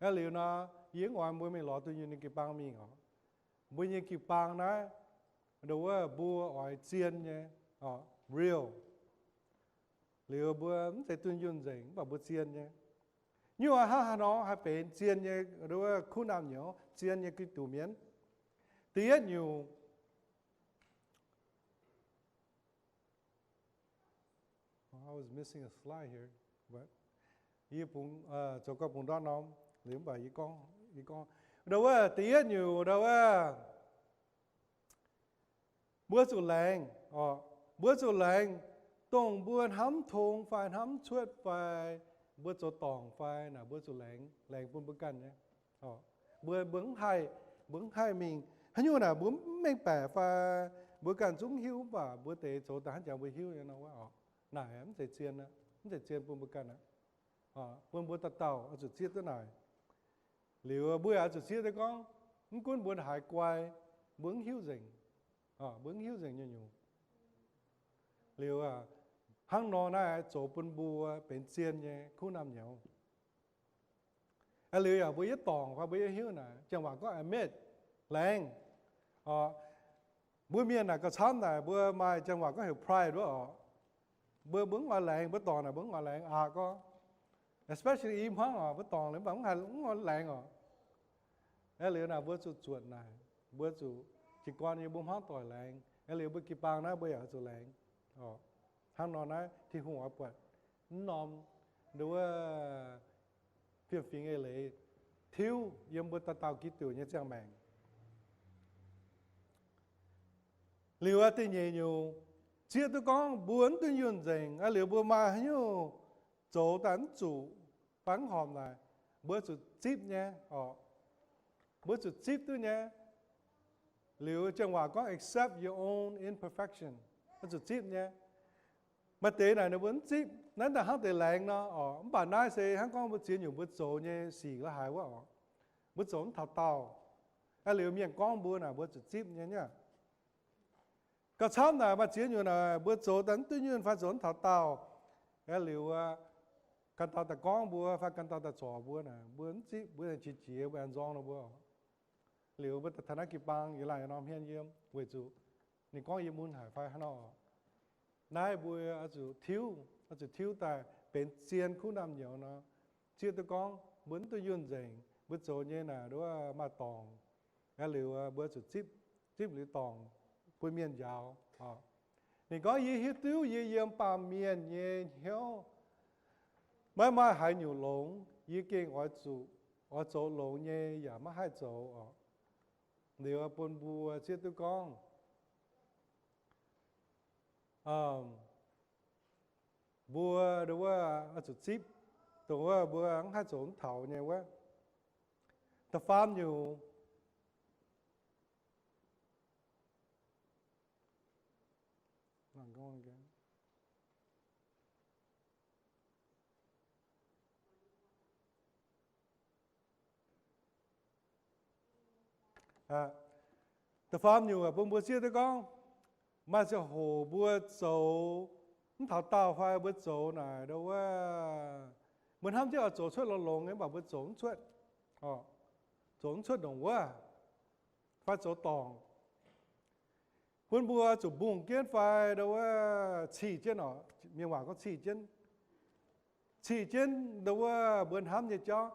aeqv, liuz nor, yie mv oix mbuo mingh lorz dunh yunh nyei jiu-baang mingh oc. Mbuo nyei jiu-baang naaiv, nduov wuov, mbuo oix zien nyei, real. Liuz mbuo mv zeiz dunh yunh nzengc, mv baac mbuo zien nyei. Nyungc hnangv haaix nor haih benx zien nyei, nduov wuov, kuv naamh nyouz, zien nyei Giduc mienh? Da'yietv nyungc, I was missing a slide here, but yie bungx, zoux gau bungx ndortv norm, liuz mv baac yie gorngv, yie gorngv, nduov wuov, da'yietv nyungc, nduov wuov, mbuo zuqc laengz oc. Mbuo zuqc laengz, dongh mbuo hnamv tong fai hnamv cuotv fai mbuo zoux dorngc fai naaic, mbuo zuqc laengz, laengz bun mbuo ganh nyei. Mbuo, mbuo mv haih, mbuo mv haih mingh haaix nyungc naaic mbuo mv mengh baeqc fai mbuo ganh zungv hiuv, mv baac mbuo deix zoux daaih hnangv jangx mbuo hiuv nyei nor wuov oc. Naaic mv zeiz zien, mv zeiz zien bun mbuo ganh aqv. Bun mbuo dauh dauh oix zuqc zieqv duqv naaic. Liuz mbuo yaac oix zuqc zieqv duqv gorngv, mv gunv mbuo haaix guai, mbuo mv hiuv nzengc, mbuo mv hiuv nzengc nyei nyungc. Liuz hnangv nor naaiv zoux bun mbuo benx zien nyei kuv naamh nyouz. Aa liuz yaac mbuo yietv dorngc fai mbuo yietv hiuv naaic, janx waac gorngv admit, laengz. Mbuo mienh naaic gauh camv naaic mbuo maaih janx waac gorngv heuc pride wuov oc. Mbuo, mbuo mv oix laengz, mbuo dorngc naaic mbuo mv oix laengz aqv gorngv. Especially i hmuangv oc, mbuo dorngc liuz mv baac mv haih, mv oix laengz oc. Aa liuz naaic mbuo zuqc zuotc naaic, mbuo zuqc jiez gorn nyei mbuo hmuangv doic laengz. Aa liuz mbuo jiu-baang naaiv mbuo yaac zuqc laengz. Hnangv nor naaiv Tin-Hungh oix buatc mv norm nduov fiem-fingx eix leiz tiuv yiem mbuo dauh dauh Giduc nyei ziangh maengc. Liuz aqv, da'nyeic nyungc, zieqv duqv gorngv mbuo mv duqv yunh nzengc aqv, liuz mbuo maaih haaix nyungc zoux daaih mv zuqc fai mv horpc naaic, mbuo zuqc zipv nyei oc. Mbuo zuqc zipv duqv nyei. Liuz janx waac gorngv accept your own imperfection, mbuo zuqc zipv nyei. Maaih deix naaic ninh mbuo mv zipv, naaiv daaih hnangv deix laengz nor oc. Mv baac naaiv se hnangv gorngv mbuo ziex nyungc mbuo zoux nyei sic la'haaix wuov oc. Mbuo zoux mv taux daauh. Aa liuz mienh gorngv mbuo naaic mbuo zuqc zipv nyei nyei. Gauh camv naaic maaih ziex nyungc naaic mbuo zoux daaih mv duqv yunh fai zoux mv taux daauh. Aa liuz ganh dauh daaih gorngv mbuo fai ganh dauh daaih zorc mbuo naaic, mbuo mv zipv, mbuo qiex jiez, mbuo aengx nzorng ninh mbuo. Liuz mbuo daaih taux naaiv jiu-baang yaac laanh norm hmien yiem weic zuqc ninh gorngv yie mun haic fai hnangv nor. Naaiv mbuo oix zuqc tiuv, oix zuqc tiuv daaih benx zien kuv naamh nyouz nor, zieqv duqv gorngv mbuo mv duqv yunh nzengc, mbuo zoux nyei naaic nduov maaih dorngc. Aa liuz mbuo zuqc zipv, zipv liuz dorngc bun mienh njaaux. Ninh gorngv, yie hiuv duqv yie yiem baamh mienh nyei hnyouv maiv maaih haaix nyungc longx. Yie gengh oix zuqc, oix zoux longx nyei yaac maiv haih zoux oc. Liuz bun mbuo zieqv duqv gorngv mbuo nduov wuov oix zuqc zipv dongh wuov mbuo mv haih zoux mv taux nyei wuov. Da'faam nyungc, da'faam nyungc bun mbuo zieqv duqv gorngv, maaih ziangh hoc mbuo zoux mv taux daauh fai mbuo zoux naaic nduov wuov, mbuo hnamv jienv oix zoux cuotv longx-longx nyei, mv baac mbuo zoux mv cuotv, zoux mv cuotv ndongc wuov, fai zoux dorngc. Bun mbuo zuqc mbungh jienv fai nduov wuov cih jienv oc. Mienh waac gorngv cih jienv, cih jienv nduov wuov mbuo hnamv nyei jauv.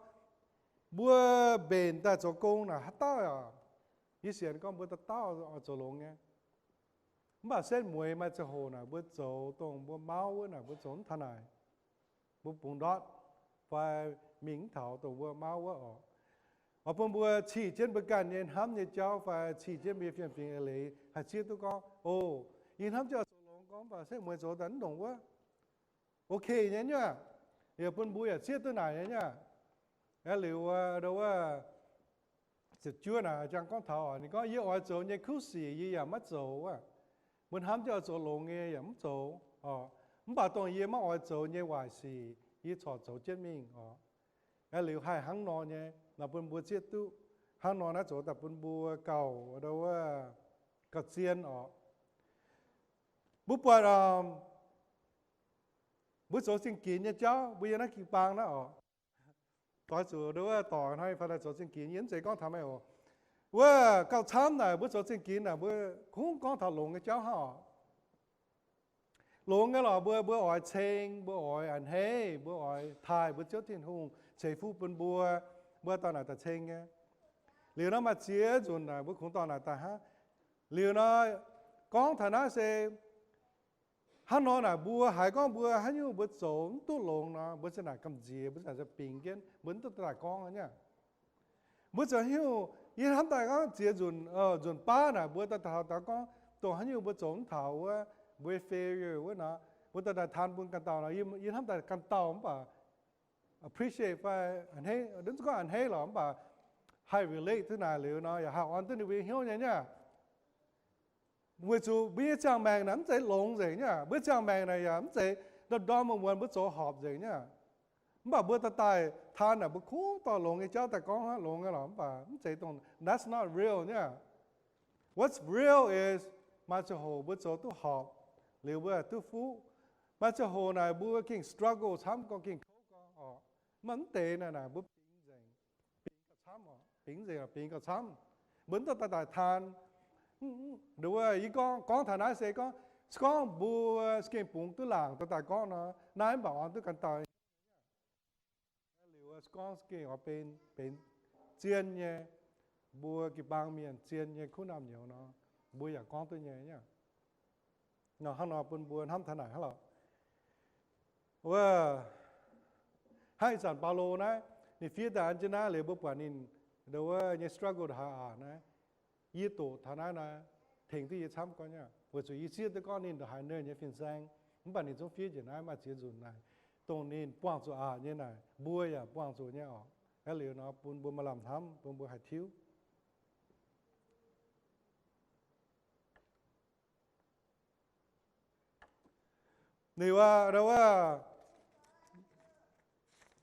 Mbuo mbenc daaih zoux gong naaic haaix dauh oc, yie sienx gorngv mbuo dauh dauh oix zoux longx nyei. Mv baac setv mueiz maaih ziangh hoc naaic mbuo zoux dongh mbuo mauv wuov naaic mbuo zoux mv taux naaic, mbuo bungx ndortv fai mingh mv taux dongh mbuo mauv wuov oc. Oix bun mbuo cih jienv mbuo ganh nyei hnamv nyei jauv fai cih jienv mbuo nyei fiem-fingx eix leiz haih zieqv duqv gorngv, o, yie hnamv jienv oix zoux longx gorngv, mv baac setv mueiz zoux daaih mv ndongc wuov. Ok nyei nyuav. Yaac bun mbuo yaac zieqv duqv naaic nyei nyuav. Aeqv, liuz nduov wuov ziepc juov naaic jangx gorngv taux oc, ninh gorngv, yie oix zoux nyei kuv sic yie yaac maiv zoux wuov. Mbuo hnamv jienv oix zoux longx nyei yaac mv zoux oc. Mv baac dongh yie maiv oix zoux nyei waaic sic yie corc zoux jienv mingh oc. Aeqv, liuz haih hnangv nor nyei, naaic bun mbuo zieqv duqv hnangv nor naaiv zoux daaih bun mbuo gauh, nduov wuov, gauh zien oc. Mbuo buatc mbuo zoux zingh ginx nyei jauv, mbuo yiem naaiv jiu-baang naaiv oc, doix zuqc nduov wuov doic hnoi fai daaih zoux zingh ginx, yie mv zeiz gorngv taux meih oc. Wuov gauh camv naaic mbuo zoux zingh ginx naaic mbuo kungx gorngv taux longx nyei jauv hnangv oc. Longx nyei lorqc, mbuo, mbuo oix ceng, mbuo oix a'hneiv, mbuo oix taaih mbuo Ziouv Tin-Hungh ceix fuqv bun mbuo, mbuo dauh naaic daaih ceng nyei. Liuz nor maaih ziex nzunc naaic mbuo kungx dorh naaic daaih hnangv. Liuz nor gorngv taux naaiv se hnangv nor naaic mbuo haiz gorngv mbuo haaix nyungc mbuo zoux mv duqv longx nor, mbuo ziouc naaic gamh nziex, mbuo ziouc bingx jienv, mbuo mv duqv daaih gorngv nyei. Mbuo ziouc hiuv, yie hnamv daaih gorngv ziex nzunc, nzunc baav naaic mbuo daaih taux daaih gorngv dongh haaix nyungc mbuo zoux mv taux wuov, mbuo failure wuov nor, mbuo daaih daaih taan bun ganh dauh nor, yie hnamv daaih ganh dauh mv baac appreciate fai a'hneiv, gorngv a'hneiv lorqc, mv baac haih relate duqv naaic liuz nor, yaac haih orn duqv ninh mbuo nyei hnyouv nyei niaa. Weic zuqc mbuo nyei ziangh maengc naaic mv zeiz longx nzengc niaa. Mbuo ziangh maengc naaic yaac mv zeiz ndorm-ndorm muonz-muonz mbuo zoux horpc nzengc niaa. Mv baac mbuo daaih daaih taan naaic mbuo kungx dorh longx nyei jauv daaih gorngv hnangv longx nyei lorqc, mv baac mv zeiz dongh, that's not real niaa. What's real is maaih ziangh hoc mbuo zoux duqv horpc liuz mbuo duqv fuqv. Maaih ziangh hoc naaic mbuo gengh struggle camv gorngv gengh kouv gorngv oc. Mv baac mv deix naaic naaic mbuo bingx nzengc, bingx gauh camv oc, bingx nzengc oc, bingx gauh camv. Mbuo mv daaih daaih taan, yie gorngv, gorngv taux naaiv se gorngv, se gorngv mbuo gengh bungx duqv laangc daaih daaih gorngv nor, naaiv mv baac orn duqv ganh dauh. Liuz gorngv gengh oix benx, benx zien nyei, mbuo jiu-baang mienh zien nyei kuv naamh nyouz nor, mbuo yaac gorngv duqv nyei. Hnangv nor bun mbuo hnamv taux naaic hnangv lorqc. Wuov, hnangv ih zanc Baulo naaiv, ninh fiev daaih an jienv naaiv liuz mbuo buatc ninh, wuov, nyei struggle ndongc haaix aqc naaiv, yie doqc taux naaiv naaiv, tengx duqv yie camv gorngv nyei, weic zuqc yie zieqv duqv gorngv ninh ndongc haaix nernh nyei fin-saeng. Mv baac ninh zungv fiev njiec naaiv maaih ziex nzunc naaic, dongh ninh buangh zuqc aqc nyei naaic, mbuo yaac buangh zuqc nyei oc. Aav liuz nor bun mbuo maaih lamh hnamv, bun mbuo haih tiuv. Ninh wuov, wuov,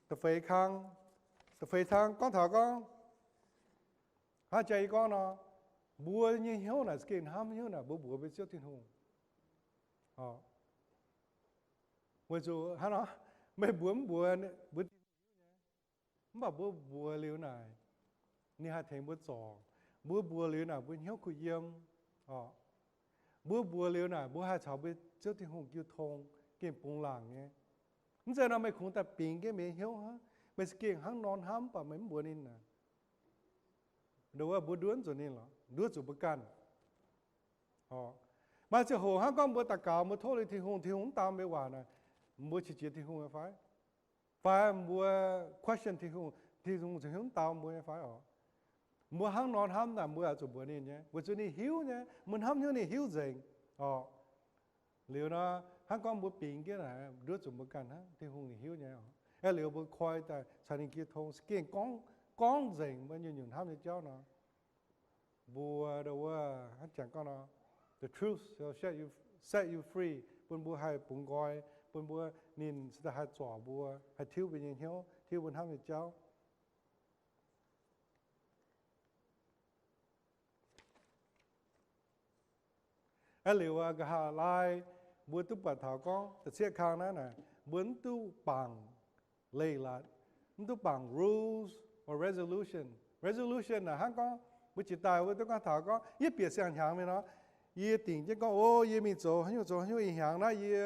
da'feix kang, da'feix kang gorngv taux gorngv, hnangv jaa yie gorngv nor, mbuo nyei hnyouv naaic za'gengh hnamv hnyouv naaic mbuo mbuox mbuo Ziouv Tin-Hungh. Weic zuqc hnangv nor, meih mbuox mv mbuox mbuo, mv baac mbuo mbuox liuz naaic, ninh haih tengx mbuo zorc. Mbuo mbuox liuz naaic mbuo hnyouv kuh yiem. Mbuo mbuox liuz naaic mbuo haih caux mbuo Ziouv Tin-Hungh jiu tong, gengh bungx laangc nyei. Mv zeiz nor meih kungx daaih bingx jienv meih nyei hnyouv hnangv, meih za'gengh hnangv nor hnamv, mv baac meih mv mbuox ninh naaic, nduov mbuo nduov zuqc ninh lorqc, nduov zuqc mbuo ganh. Maaih ziangh hoc hnangv gorngv mbuo daux gaux, mbuo tov liuz Tin-Hungh, Tin-Hungh mv dau mbuo nyei waac naaic, mbuo qiex jiez Tin-Hungh nyei fai? Fai mbuo question Tin-Hungh, Tin-Hungh ziouc hiuv mv dau mbuo nyei fai oc? Mbuo hnangv nor hnamv naaic mbuo oix zuqc mbuox ninh nyei, weic zuqc ninh hiuv nyei, mbuo hnamv hnyouv ninh hiuv nzengc oc. Liuz nor, hnangv gorngv mbuo bingx jienv naaic, nduov zuqc mbuo ganh hnangv, Tin-Hungh ninh hiuv nyei oc. Aeqv, liuz mbuo koi daaih caux ninh jiu tong, za'gengh gorngv, gorngv nzengc mbuo nyungc-nyungc hnamv nyei jauv nor, mbuo, wuov, hnangv jangx gorngv nor, the truth shall set you, set you free, bun mbuo haih bungx nqoi, bun mbuo, ninh se daaih haih zorc mbuo, haih tiuv mbuo nyei hnyouv, tiuv mbuo hnamv nyei jauv. Aeqv, liuz nqa'haav laai mbuo duqv buatc taux gorngv da'cietv kang naaiv naaic, mbuo mv duqv bangc leiz-latc, mv duqv bangc rules or resolution. Resolution naaic hnangv gorngv mbuo jiex daaih mbuo duqv gorngv taux gorngv yie bieqc siang-hnyangx mingh nor, yie dingc jienv gorngv, o, yie mingh zoux haaix nyungc zoux haaix nyungc ih hnyangx naaiv yie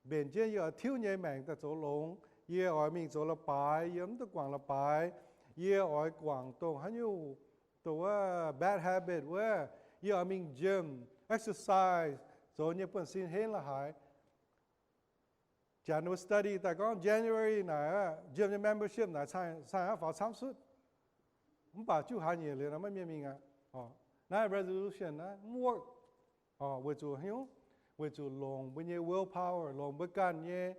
mbenc jienv yie oix tiuv nyei maengc daaih zoux longx. Yie oix mingh zoux la'baaix, yie mv duqv guangc la'baaix. Yie oix guangc dongh haaix nyungc, dongh wuov bad habit wuov. Yie oix mingh gym, exercise, zoux nyei buonv-sin henv la'haaix. Janx wuov study daaih gorngv January naaic, gym nyei membership naaic cai, cai aqv faaux camv sutv. Mv baac juv haaix nyungc liuz nor maiv mienh mingh aqv. Naaiv resolution naaiv mv work. Weic zuqc haaix nyungc? Weic zuqc longc mbuo nyei willpower, longc mbuo ganh nyei,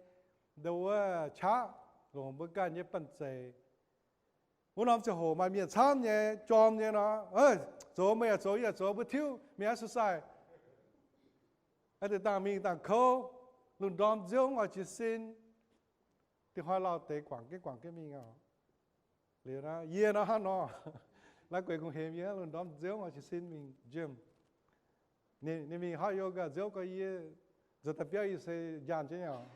nduov, qaqv, longc mbuo ganh nyei banh zeic. Wuov norm ziangh hoc maaih mienh camv nyei, jorm nyei nor, zoux, meih yaac zoux, yie yaac zoux, mbuo tiuv mingh exercise. Deix dangh mingh dangh kouv, lungh ndorm nziouv oix jiez sin. Dingc hnoi lauh deix guangc jienv guangc jienv mingh oc. Liuz naaiv yie nor hnangv nor, la'guaih kungx hemx yie, lungh ndorm nziouv oix jiez sin mingh gym. Ninh mingh haav yoga nziouv gorx, yie zoux daaih biauv yie se njaanh jienv nyei oc.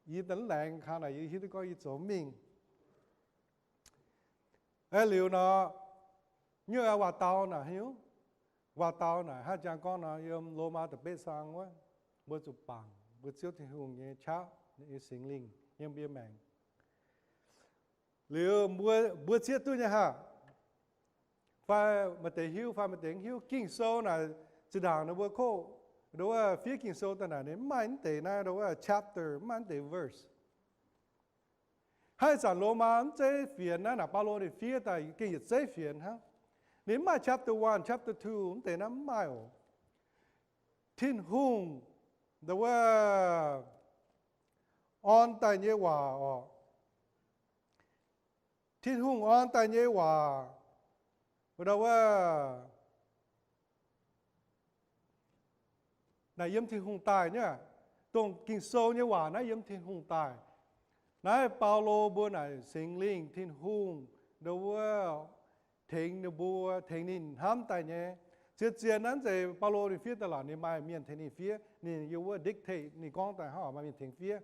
Yie daaih mv laengz kang naaic yie hiuv duqv gorngv yie zoux mv mingh. Aeqv, liuz nor, nyungc waac-dau naaic haaix nyungc? Waac-dau naaic hnangv jangx gorngv nor, yiem Lomaa da'betv zaang wuov, mbuo zuqc bangc mbuo Ziouv Tin-Hungh nyei qaqv, nyei Singx Lingh yiem mbuo nyei maengc. Liuz mbuo, mbuo zieqv duqv nyei haah? Fai maaih deix hiuv fai maaih deix mv hiuv. Ging-Sou naaic zinh ndaangc ninh mbuo koqv, nduov, fiev Ging-Sou daaih naaic ninh mv maaih mv deix naaiv, nduov, chapter, mv maaih mv deix verse. Hnangv ih zanc Lomaa mv zeiv fienx naaiv, naaic Baulo ninh fiev daaih gengh yietc zeiv fienx hnangv. Ninh mv maaih chapter one, chapter two, mv deix naaiv mv maaih oc. Tin-Hungh, nduov, orn daaih nyei waac oc, Tin-Hungh orn daaih nyei waac, wuov dauh wuov, naaic yiem Tin-Hungh daaih nyei. Dongh Ging-Sou nyei waac naaiv yiem Tin-Hungh daaih. Naaiv Baulo mbuo naaic Singx Lingh Tin-Hungh ndo wuov tengx ninh mbuo, tengx ninh hnamv daaih nyei. Zien-zien naaiv mv zeiz Baulo ninh fiev daaih lorqc, ninh maaih mienh tengx ninh fiev, ninh yiem wuov dictate ninh gorngv daaih hnangv oc, maaih mienh tengx fiev.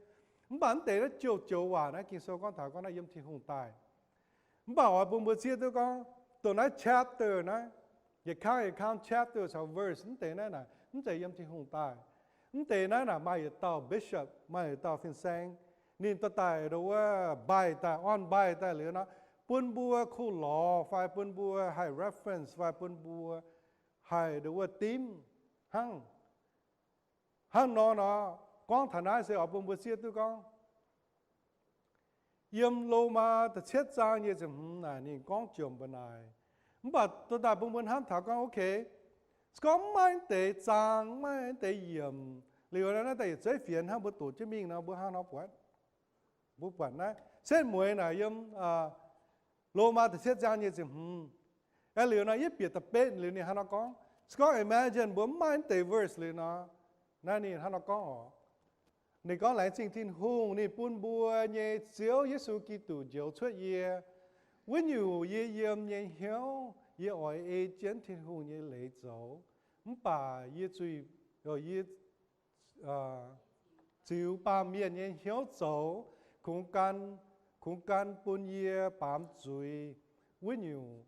Mv baac mv deix naaiv joux-joux waac naaiv Ging-Sou gorngv taux gorngv naaiv yiem Tin-Hungh daaih. Mv baac oix bun mbuo zieqv duqv gorngv, dongh naaiv chapter naaiv, yietc kangv yietc kangv chapter caux verse mv deix naaiv naaic mv zeiz yiem Tin-Hungh daaih. Mv deix naaiv naaic maaih yietc dauh bishop, maaih yietc dauh fin-saeng, ninh dorh daaih ndo wuov mbaih daaih, orn mbaih daaih liuz nor, bun mbuo kuh lorz fai bun mbuo haih reference fai bun mbuo haih ndo wuov dimv hnangv. Hnangv nor nor, gorngv taux naaiv se oix bun mbuo zieqv duqv gorngv, yiem Lomaa da'cietv zaang nyei ziepc hmz naaic ninh gorngv jomc mbu'naaic. Mv baac dorh daaih bun mbuo hnamv taux gorngv, okay, se gorngv mv maaih deix zaang, mv maaih deix yiemc liuz naaiv daaih yietc zeiv fienx hnangv mbuo doqc jienv mingh nor, mbuo hnangv nor buatc, mbuo buatc naaiv setv mueiz naaic yiem Lomaa da'cietv zaang nyei ziepc hmz. Aeqv, liuz nor yietv bieqc da'betv liuz ninh hnangv nor gorngv, se gorngv imagine mbuo mv maaih deix verse liuz nor, naaiv ninh hnangv nor gorngv oc. Ninh gorngv, laengz zingh Tin-Hungh, ninh bun mbuo nyei Ziouv Yesu Giduc njoux cuotv yie. Wuov nyungc yie yiem nyei hnyouv yie oix ei jienv Tin-Hungh nyei leiz zoux, mv baac yie zuiz, yie ziux baamh mienh nyei hnyouv zoux, kungx gan, kungx gan bun yie baamz zuiz wuov nyungc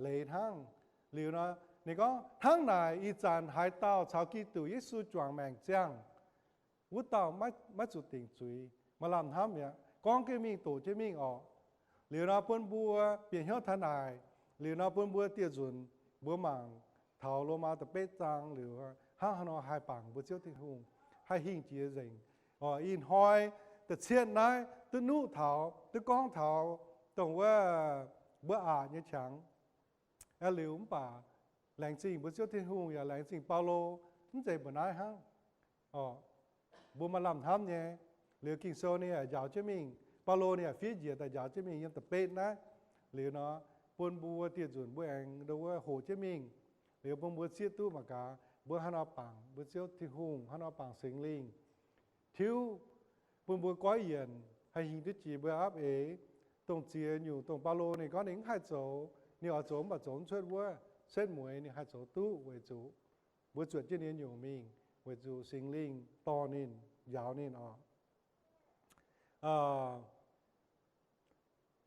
leiz hnangv. Liuz nor, ninh gorngv, hnangv naaic ih zanc haaix dauh caux Giduc Yesu juangc maengc ziangh, wuov dauh maiv zuqc dingc zuiz. Maaih lamh hnamv mi'aqv. Gorngv jienv mingh, doqc jienv mingh orqc. Liuz nor bun mbuo bieqc hnyouv taux naaic, liuz nor bun mbuo dieh nzunc mbuo mangc taux Lomaa da'betv zaang liuz, hnangv haaix nor haih bangc mbuo Ziouv Tin-Hungh, haih hingh jiex nzengc. Ih hnoi da'cietv naaiv duqv nuqv taux, duqv gorngv taux dongh wuov mbuo aqc nyei qangx. Aeqv, liuz mv baac laengz zingh mbuo Ziouv Tin-Hungh yaac laengz zingh Baulo, mv zeiz mbuo naaiv hnangv. Mbuo maaih lamh hnamv nyei. Liuz Ging-Sou ninh yaac njaaux jienv mingh, Baulo ninh yaac fiev njiec daaih njaaux jienv mingh yiem da'betv naaiv. Liuz nor, bun mbuo dieh nzunc mbuo aengx ndo wuov hoqc jienv mingh. Liuz bun mbuo zieqv duqv mangc gaax mbuo hnangv nor bangc mbuo Ziouv Tin-Hungh, hnangv nor bangc Singx Lingh, tiuv bun mbuo goiv yienc haih hingh duqv jiex mbuo aapv eix. Dongh ziex nyungc dongh Baulo ninh gorngv ninh mv haih zoux, ninh oix zoux mv baac zoux mv cuotv wuov, setv mueiz ninh haih zoux duqv weic zuqc mbuo zuotc jienv ninh nyei nyungc mingh, weic zuqc Singx Lingh dorh ninh, njaaux ninh oc.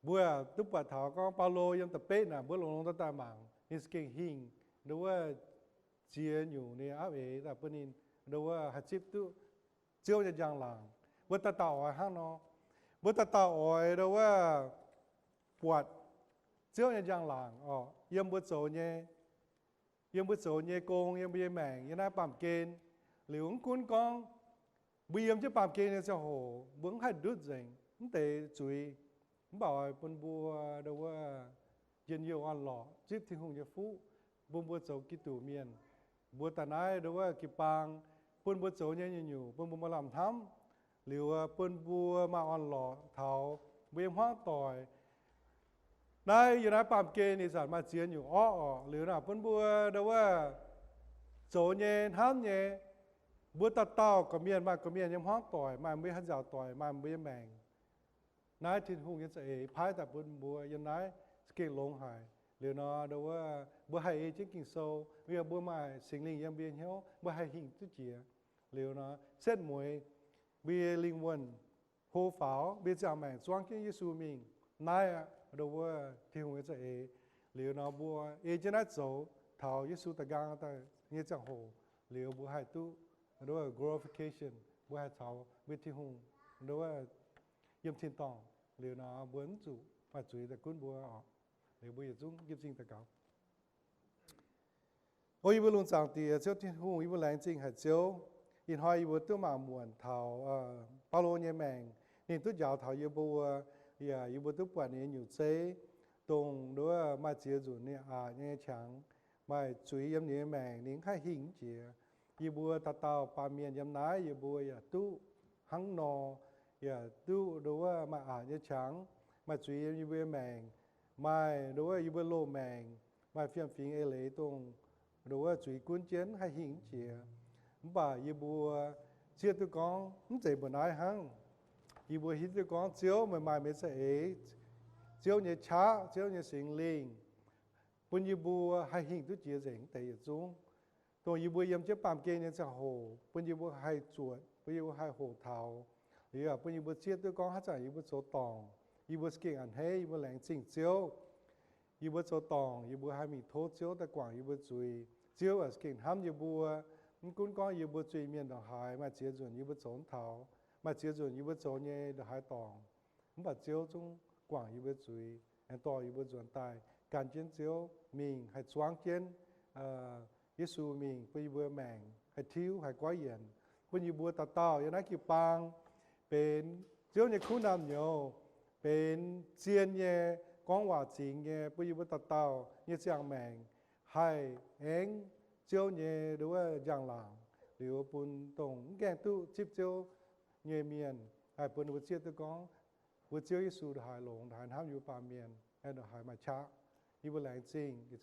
Mbuo duqv buatc taux gorngv Baulo yiem da'betv naaic, mbuo longx-longx daaih mangc ninh za'gengh hingh ndo wuov ziex nyungc ninh aapv eix daaih bun ninh ndo wuov haih zipv duqv Ziouv nyei njang-laangc. Mbuo dauh dauh oix hnangv nor. Mbuo dauh dauh oix ndo wuov buatc Ziouv nyei njang-laangc oc, yiem mbuo zoux nyei, yiem mbuo zoux nyei gong, yiem mbuo nyei maengc, yiem naaiv baamh gen. Liuz mv gunv gorngv mbuo yiem jienv baamh gen nyei ziangh hoc mbuo mv haih ndutv nzengc mv deix zuiz, mv baac oix bun mbuo ndo wuov njien-youh orn-lorqc zipv Tin-Hungh nyei fuqv, bun mbuo zoux Giduc mienh. Mbuo daaih naaiv ndo wuov jiu-baang bun mbuo zoux nyei nyungc-nyungc bun mbuo maaih lamh hnamv, liuz bun mbuo maaih orn-lorqc taux mbuo nyei hmuangv doic. Naaiv yiem naaiv baamh gen ih zanc maaih ziex nyungc orqv oc. Liuz naaic bun mbuo ndo wuov zoux nyei hnamv nyei, mbuo dauh dauh gorqv-mienh maaih gorqv-mienh nyei hmuangv doic, maaih mbuo nyei haaix nziaauc doic, maaih mbuo nyei maengc. Naaiv Tin-Hungh nyei za'eix paaiv daaih bun mbuo yiem naaiv za'gengh longx haic. Liuz nor ndo wuov mbuo haih ei jienv Ging-Sou, yie mbuo maaih Singx Lingh yiem mbuo nyei hnyouv, mbuo haih hingh duqv jiex. Liuz nor setv mueiz mbuo nyei lingh wuonh hlo faaux, mbuo nyei ziangh maengc zuangv jienv Yesu mingh. Naaiv ndo wuov Tin-Hungh nyei za'eix. Liuz nor mbuo ei jienv naaiv zoux taux Yesu da'nqaang daaih nyei ziangh hoc, liuz mbuo haih duqv ndo wuov glorification, mbuo haih caux mbuo Tin-Hungh ndo wuov yiem tin-dorngh. Liuz nor mbuo mv zuqc maaih zuiz daaih gunv mbuo oc. Liuz mbuo yietc zungv yiem zingh daux gaux. O yie mbuo lungh zaangc Diex, Ziouv Tin-Hungh, yie mbuo laengz zingh haic Ziouv. Ih hnoi yie mbuo duqv mangc muonc taux Baulo nyei maengc, ninh duqv njaaux taux yie mbuo, yaac yie mbuo duqv buatc ninh nyei nyutc zeiv, dongh ndo wuov maaih ziex nzunc ninh aqc nyei qangx, maaih zuiz yiem ninh nyei maengc, ninh mv haih hingh mv jiex. Yie mbuo dauh dauh baamh mienh yiem naaiv, yie mbuo yaac duqv hnangv nor, yaac duqv ndo wuov maaih aqc nyei qangx, maaih zuiz yiem yie mbuo nyei maengc, maaih nduov yie mbuo loz-maengc, maaih fiem-fingx eix leiz dongh nduov zuiz gunv jienv haih hingh jiex. Mv baac yie mbuo zieqv duqv gorngv mv zeiz mbu'naaiv hnangv. Yie mbuo hiuv duqv gorngv Ziouv meih maaih meih za'eix, Ziouv nyei qaqv, Ziouv nyei Singx Lingh, bun yie mbuo haih hingh duqv jiex nzengc deix yietc zungv. Dongh yie mbuo yiem jienv baamh gen nyei ziangh hoc, bun yie mbuo haih zuotc, bun yie mbuo haih hoqc taux. Liuz yaac bun yie mbuo zieqv duqv gorngv haaix zanc yie mbuo zoux dorngc, yie mbuo za'gengh a'hneiv, yie mbuo laengz zingh Ziouv. Yie mbuo zoux dorngc, yie mbuo haih mingh tov Ziouv daaih guangc yie mbuo zuiz. Ziouv yaac za'gengh hnamv yie mbuo. Mv gunv gorngv yie mbuo zuiz-mienh ndongc haaix maaih ziex nzunc yie mbuo zoux mv taux, maaih ziex nzunc yie mbuo zoux nyei ndongc haaix dorngc, mv baac Ziouv zungv guangc yie mbuo zuiz, aengx dorh yie mbuo nzuonx daaih gan jienv Ziouv mingh haih zuangv jienv Yesu mingh bun yie mbuo maengc haih tiuv, haih goiv yienc, bun yie mbuo dauh dauh yiem naaiv jiu-baang benx Ziouv nyei kuv naamh nyouz, benx zien nyei, gorngv waac zingx nyei, bun yie mbuo dauh dauh nyei ziangh maengc haih aengv Ziouv nyei nduov wuov njang-laangc. Liuz bun dongh mv gaengh duqv zipv Ziouv nyei mienh haih bun ninh mbuo zieqv duqv gorngv mbuo Ziouv Yesu ndongc haaix longx, ndongc haaix hnamv yie mbuo baamh mienh, ndongc haaix maaih qaqv. Yie mbuo laengz zingh